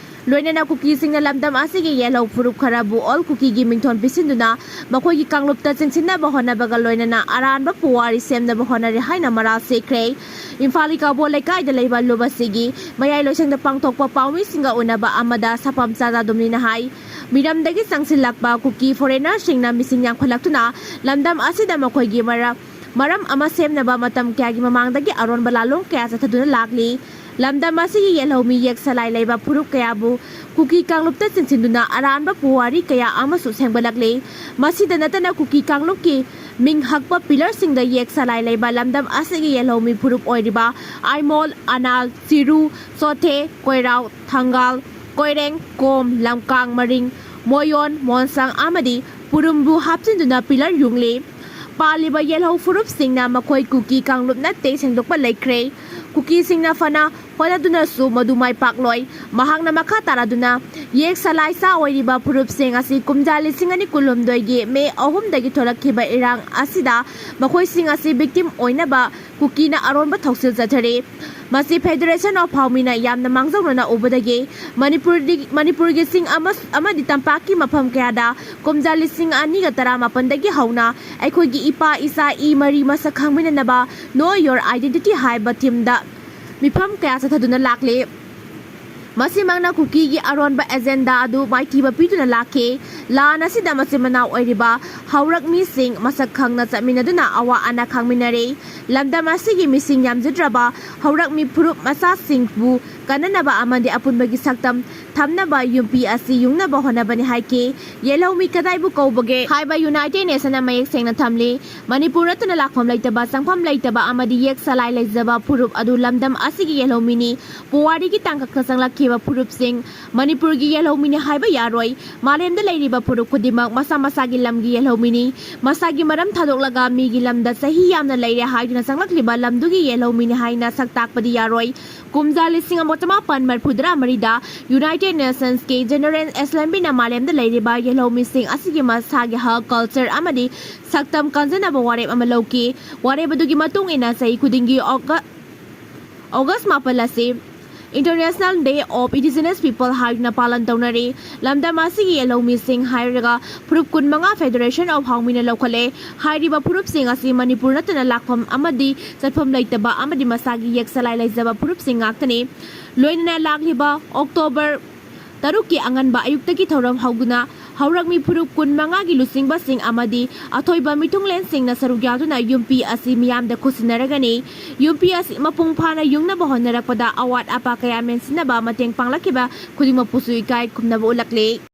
ꯂꯣꯏꯅꯅ ꯀꯨꯀꯤꯁꯤꯡꯅ ꯂꯝꯗꯝ ꯑꯁꯤꯒꯤ ꯌꯦꯜꯍꯧ ꯐꯨꯔꯨꯞ ꯈꯔꯕꯨ ꯑꯣꯜ ꯀꯨꯀꯤꯒꯤ ꯃꯤꯡꯊꯣꯟ ꯄꯤꯁꯤꯟꯗꯨꯅ ꯃꯈꯣꯏꯒꯤ ꯀꯥꯡꯂꯨꯞꯇ ꯆꯤꯡꯁꯤꯟꯅꯕ ꯍꯣꯠꯅꯕꯒ ꯂꯣꯏꯅꯅ ꯑꯔꯥꯟꯕ ꯄꯨꯋꯥꯔꯤ ꯁꯦꯝꯅꯕ ꯍꯣꯠꯅꯔꯤ ꯍꯥꯏꯅ ꯃꯔꯥꯜ ꯁꯤꯈ꯭ꯔꯦ꯫ ꯏꯝꯐꯥꯜꯒꯤ ꯀꯥꯕꯣ ꯂꯩꯀꯥꯏꯗ ꯂꯩꯕ ꯂꯨꯞ ꯑꯁꯤꯒꯤ ꯃꯌꯥꯏ ꯂꯣꯏꯁꯪꯗ ꯄꯥꯡꯊꯣꯛꯄ ꯄꯥꯎꯃꯤꯁꯤꯡꯒ ꯎꯅꯕ ꯑꯃꯗ ꯁꯥꯄꯝ ꯆꯥꯖꯥꯗꯨꯝꯅꯤꯅ ꯍꯥꯏ, ꯃꯤꯔꯝꯗꯒꯤ ꯆꯪꯁꯤꯜꯂꯛꯄ ꯀꯨꯀꯤ foreignerꯁꯤꯡꯅ ꯃꯤꯁꯤꯡ ꯌꯥꯝꯈꯠꯂꯛꯇꯨꯅ ꯂꯝꯗꯝ ꯑꯁꯤꯗ ꯃꯈꯣꯏꯒꯤ ꯃꯔ-, ꯃꯔꯝ ꯑꯃ ꯁꯦꯝꯅꯕ ꯃꯇꯝ ꯀꯌꯥꯒꯤ ꯃꯃꯥꯡꯗꯒꯤ ꯑꯔꯣꯟꯕ ꯂꯥꯂꯣꯡ ꯀꯌꯥ ꯆꯠꯊꯗꯨꯅ ꯂꯥꯛꯂꯤ꯫ ꯂꯝꯗꯝ ꯑꯁꯤꯒꯤ ꯌꯦꯜꯍꯧꯃꯤ ꯌꯦꯛ ꯁꯂꯥꯏ ꯂꯩꯕ ꯐꯨꯔꯨꯞ ꯀꯌꯥꯕꯨ ꯀꯨꯀꯤ ꯀꯥꯡꯂꯨꯞꯇ ꯆꯤꯡꯁꯤꯟꯗꯨꯅ ꯑꯔꯥꯟꯕ ꯄꯨꯋꯥꯔꯤ ꯀꯌꯥ ꯑꯃꯁꯨ ꯁꯦꯝꯒꯠꯂꯛꯂꯤ꯫ ꯃꯁꯤꯗ ꯅꯠꯇꯅ ꯀꯨꯀꯤ ꯀꯥꯡꯂꯨꯞꯀꯤ ꯃꯤꯡ ꯍꯛꯄ pillarꯁꯤꯡꯗ ꯌꯦꯛ ꯁꯂꯥꯏ ꯂꯩꯕ ꯂꯝꯗꯝ ꯑꯁꯤꯒꯤ ꯌꯦꯜꯍꯧꯃꯤ ꯐꯨꯔꯨꯞ ꯑꯣꯏꯔꯤꯕ ꯑꯥꯏꯃꯣꯜ, ꯑꯅꯥꯜ, ꯆꯤꯔꯨ, ꯆꯣꯊꯦ, ꯀꯣꯏꯔꯥꯎ, ꯊꯪꯒꯥꯜ, ꯀꯣꯏꯔꯦꯡ, ꯀꯣꯝ, ꯂꯝꯀꯥꯡ, ꯃꯔꯤꯡ, ꯃꯣꯌꯣꯟ, ꯃꯣꯟꯁꯥꯡ ꯑꯃꯗꯤ ꯄꯨꯔꯨꯝꯕꯨ ꯍꯥꯞꯆꯤꯟꯗꯨꯅ pillar ꯌꯨꯡꯂꯤ꯫ ꯄꯥꯜꯂꯤꯕ ꯌꯦꯜꯍꯧ ꯐꯨꯔꯨꯞꯁꯤꯡꯅ ꯃꯈꯣꯏ ꯀꯨꯀꯤ ꯀꯥꯡꯂꯨꯞ ꯅꯠꯇꯦ ꯁꯦꯡꯗꯣꯛꯄ ꯂꯩꯈ꯭ꯔꯦ꯫ ꯀꯨꯀꯤꯁꯤꯡꯅ ꯐꯅ ꯍꯣꯠꯅꯗꯨꯅꯁꯨ ꯃꯗꯨ ꯃꯥꯏ ꯄꯥꯛꯂꯣꯏ꯫ ꯃꯍꯥꯛꯅ ꯃꯈꯥ ꯇꯥꯔꯗꯨꯅ, ꯌꯦꯛ ꯁꯂꯥꯏ ꯆꯥ ꯑꯣꯏꯔꯤꯕ ꯐꯨꯔꯨꯞꯁꯤꯡ ꯑꯁꯤ ꯀꯨꯝꯖꯥ ꯂꯤꯁꯤꯡ ꯑꯅꯤ ꯀꯨꯟꯍꯨꯝꯗꯣꯏꯒꯤ ꯃꯦ ꯑꯍꯨꯝꯗꯒꯤ ꯊꯣꯛꯂꯛꯈꯤꯕ ꯏꯔꯥꯡ ꯑꯁꯤꯗ ꯃꯈꯣꯏꯁꯤꯡ ꯑꯁꯤ victim ꯑꯣꯏꯅꯕ ꯀꯨꯀꯤꯅ ꯑꯔꯣꯟꯕ ꯊꯧꯁꯤꯜ ꯆꯠꯊꯔꯤ꯫ ꯃꯁꯤ Federation of ꯍꯥꯎꯃꯤꯅ ꯌꯥꯝꯅ ꯃꯥꯡꯖꯧꯅꯅ ꯎꯕꯗꯒꯤ ꯃꯅꯤꯄꯨꯔꯗꯤ-, ꯃꯅꯤꯄꯨꯔꯒꯤ ꯆꯤꯡ ꯑꯃ-, ꯑꯃꯗꯤ ꯇꯝꯄꯥꯛꯀꯤ ꯃꯐꯝ ꯀꯌꯥꯗ ꯀꯨꯝꯖꯥ ꯂꯤꯁꯤꯡ ꯑꯅꯤꯒ ꯇꯔꯥꯃꯥꯄꯟꯗꯒꯤ ꯍꯧꯅ ꯑꯩꯈꯣꯏꯒꯤ ꯏꯄꯥ ꯏꯆꯥ ꯏ ꯃꯔꯤ ꯃꯁꯛ ꯈꯪꯃꯤꯟꯅꯅꯕ Know Your Identity ꯍꯥꯏꯕ theme ꯗ ꯃꯤꯐꯝ ꯀꯌꯥ ꯆꯠꯊꯗꯨꯅ ꯂꯥꯛꯂꯤ꯫ ꯃꯁꯤꯃꯛꯅ ꯀꯨꯀꯤꯒꯤ ꯑꯔꯣꯟꯕ agenda ꯑꯗꯨ ꯃꯥꯏꯊꯤꯕ ꯄꯤꯗꯨꯅ ꯂꯥꯛꯈꯤ꯫ ꯂꯥꯟ ꯑꯁꯤꯗ ꯃꯆꯤꯟ ꯃꯅꯥꯎ ꯑꯣꯏꯔꯤꯕ ꯍꯧꯔꯛꯃꯤꯁꯤꯡ ꯃꯁꯛ ꯈꯪꯅ ꯆꯠꯃꯤꯟꯅꯗꯨꯅ ꯑꯋꯥ ꯑꯅꯥ ꯈꯪꯃꯤꯟꯅꯔꯦ꯫ ꯂꯝꯗꯝ ꯑꯁꯤꯒꯤ ꯃꯤꯁꯤꯡ ꯌꯥꯝꯖꯗ꯭ꯔꯕ ꯍꯧꯔꯛꯃꯤ ꯐꯨꯔꯨꯞ ꯃꯆꯥꯁꯤꯡꯕꯨ ꯀꯟꯅꯅꯕ ꯑꯃꯗꯤ ꯑꯄꯨꯟꯕꯒꯤ ꯁꯛꯇꯝ ꯊꯝꯅꯕ ꯌꯨꯝꯕꯤ ꯑꯁꯤ ꯌꯨꯡꯅꯕ ꯍꯣꯠꯅꯕꯅꯤ ꯍꯥꯏꯈꯤ꯫ ꯌꯦꯜꯍꯧꯃꯤ ꯀꯗꯥꯏꯕꯨ ꯀꯧꯕꯒꯦ ꯍꯥꯏꯕ United Nation ꯅ ꯃꯌꯦꯛ ꯁꯦꯡꯅ ꯊꯝꯂꯤ꯫ ꯃꯅꯤꯄꯨꯔ ꯅꯠꯇꯅ ꯂꯥꯛꯐꯝ ꯂꯩꯇꯕ, ꯆꯪꯐꯝ ꯂꯩꯇꯕ ꯑꯃꯗꯤ ꯌꯦꯛ ꯁꯂꯥꯏ ꯂꯩꯖꯕ ꯐꯨꯔꯨꯞ ꯑꯗꯨ ꯂꯝꯗꯝ ꯑꯁꯤꯒꯤ ꯌꯦꯜꯍꯧꯃꯤꯅꯤ꯫ ꯄꯨꯋꯥꯔꯤꯒꯤ ꯇꯥꯡꯀꯛꯇ ꯆꯪꯂꯛꯈꯤꯕ ꯐꯨꯔꯨꯞꯁꯤꯡ ꯃꯅꯤꯄꯨꯔꯒꯤ ꯌꯦꯜꯍꯧꯃꯤꯅꯤ ꯍꯥꯏꯕ ꯌꯥꯔꯣꯏ꯫ ꯃꯥꯂꯦꯝꯗ ꯂꯩꯔꯤꯕ ꯐꯨꯔꯨꯞ ꯈꯨꯗꯤꯡꯃꯛ ꯃꯁꯥ ꯃꯁꯥꯒꯤ ꯂꯝꯒꯤ ꯌꯦꯜꯍꯧꯃꯤꯅꯤ꯫ ꯃꯁꯥꯒꯤ ꯃꯔꯝ ꯊꯥꯗꯣꯛꯂꯒ ꯃꯤꯒꯤ ꯂꯝꯗ ꯆꯍꯤ ꯌꯥꯝꯅ ꯂꯩꯔꯦ ꯍꯥꯏꯗꯨꯅ ꯆꯪꯂꯛꯂꯤꯕ ꯂꯝꯗꯨꯒꯤ ꯌꯦꯜꯍꯧꯃꯤꯅꯤ ꯍꯥꯏꯅ ꯁꯛ ꯇꯥꯛꯄꯗꯤ ꯌꯥꯔꯣꯏ꯫ ꯀꯨꯝꯖꯥ ꯂꯤꯁꯤꯡ ꯑꯃ ꯆꯃꯥꯄꯟ ꯃꯔꯤꯐꯨꯇꯔꯥ ꯃꯔꯤꯗ United Nation ꯀꯤ General Assembly ꯅ ꯃꯥꯂꯦꯝꯗ ꯂꯩꯔꯤꯕ ꯌꯦꯜꯍꯧꯃꯤꯁꯤꯡ ꯑꯁꯤꯒꯤ ꯃꯁꯥꯒꯤ ꯍꯛ, culture ꯑꯃꯗꯤ ꯁꯛꯇꯝ ꯀꯟꯖꯅꯕ ꯋꯥꯔꯦꯞ ꯑꯃ ꯂꯧꯈꯤ꯫ ꯋꯥꯔꯦꯞ ꯑꯗꯨꯒꯤ ꯃꯇꯨꯡ ꯏꯟꯅ ꯆꯍꯤ ꯈꯨꯗꯤꯡꯒꯤ ꯑꯣꯒ-, August ꯃꯥꯄꯜ ꯑꯁꯤ International Day of Indigenous People ꯍꯥꯏꯗꯨꯅ ꯄꯥꯂꯟ ꯇꯧꯅꯔꯤ꯫ ꯂꯝꯗꯝ ꯑꯁꯤꯒꯤ ꯌꯦꯜꯍꯧꯃꯤꯁꯤꯡ ꯍꯥꯏꯔꯒ ꯐꯨꯔꯨꯞ ꯀꯨꯟꯃꯉꯥ Federation of ꯍꯥꯎꯃꯤꯅ ꯂꯧꯈꯠꯂꯦ꯫ ꯍꯥꯏꯔꯤꯕ ꯐꯨꯔꯨꯞꯁꯤꯡ ꯑꯁꯤ ꯃꯅꯤꯄꯨꯔ ꯅꯠꯇꯅ ꯂꯥꯛꯐꯝ ꯑꯃꯗꯤ ꯆꯠꯐꯝ ꯂꯩꯇꯕ ꯑꯃꯗꯤ ꯃꯁꯥꯒꯤ ꯌꯦꯛ ꯆꯂꯥꯏ ꯂꯩꯖꯕ ꯐꯨꯔꯨꯞꯁꯤꯡ ꯉꯥꯛꯇꯅꯤ꯫ ꯂꯣꯏꯅꯅ ꯂꯥꯛꯂꯤꯕ October ꯇꯔꯨꯛꯀꯤ ꯑꯉꯟꯕ ꯑꯌꯨꯛꯇꯒꯤ ꯊꯧꯔꯝ ꯍꯧꯗꯨꯅ ꯍꯧꯔꯛꯃꯤ ꯐꯨꯔꯨꯞ ꯀꯨꯟꯃꯉꯥꯒꯤ ꯂꯨꯆꯤꯡꯕꯁꯤꯡ ꯑꯃꯗꯤ ꯑꯊꯣꯏꯕ ꯃꯤꯊꯨꯡꯂꯦꯟꯁꯤꯡꯅ ꯁꯔꯨꯛ ꯌꯥꯗꯨꯅ ꯌꯨꯝꯕꯤ ꯑꯁꯤ ꯃꯤꯌꯥꯝꯗ ꯈꯨꯠꯁꯤꯟꯅꯔꯒꯅꯤ꯫ ꯌꯨꯝꯕꯤ ꯑꯁꯤ ꯃꯄꯨꯡ ꯐꯥꯅ ꯌꯨꯡꯅꯕ ꯍꯣꯠꯅꯔꯛꯄꯗ ꯑꯋꯥꯠ ꯑꯄꯥ ꯀꯌꯥ ꯃꯦꯟꯁꯤꯟꯅꯕ ꯃꯇꯦꯡ ꯄꯥꯡꯂꯛꯈꯤꯕ ꯈꯨꯗꯤꯡꯃꯛꯄꯨꯁꯨ ꯏꯀꯥꯏ ꯈꯨꯝꯅꯕ ꯎꯠꯂꯛꯂꯤ꯫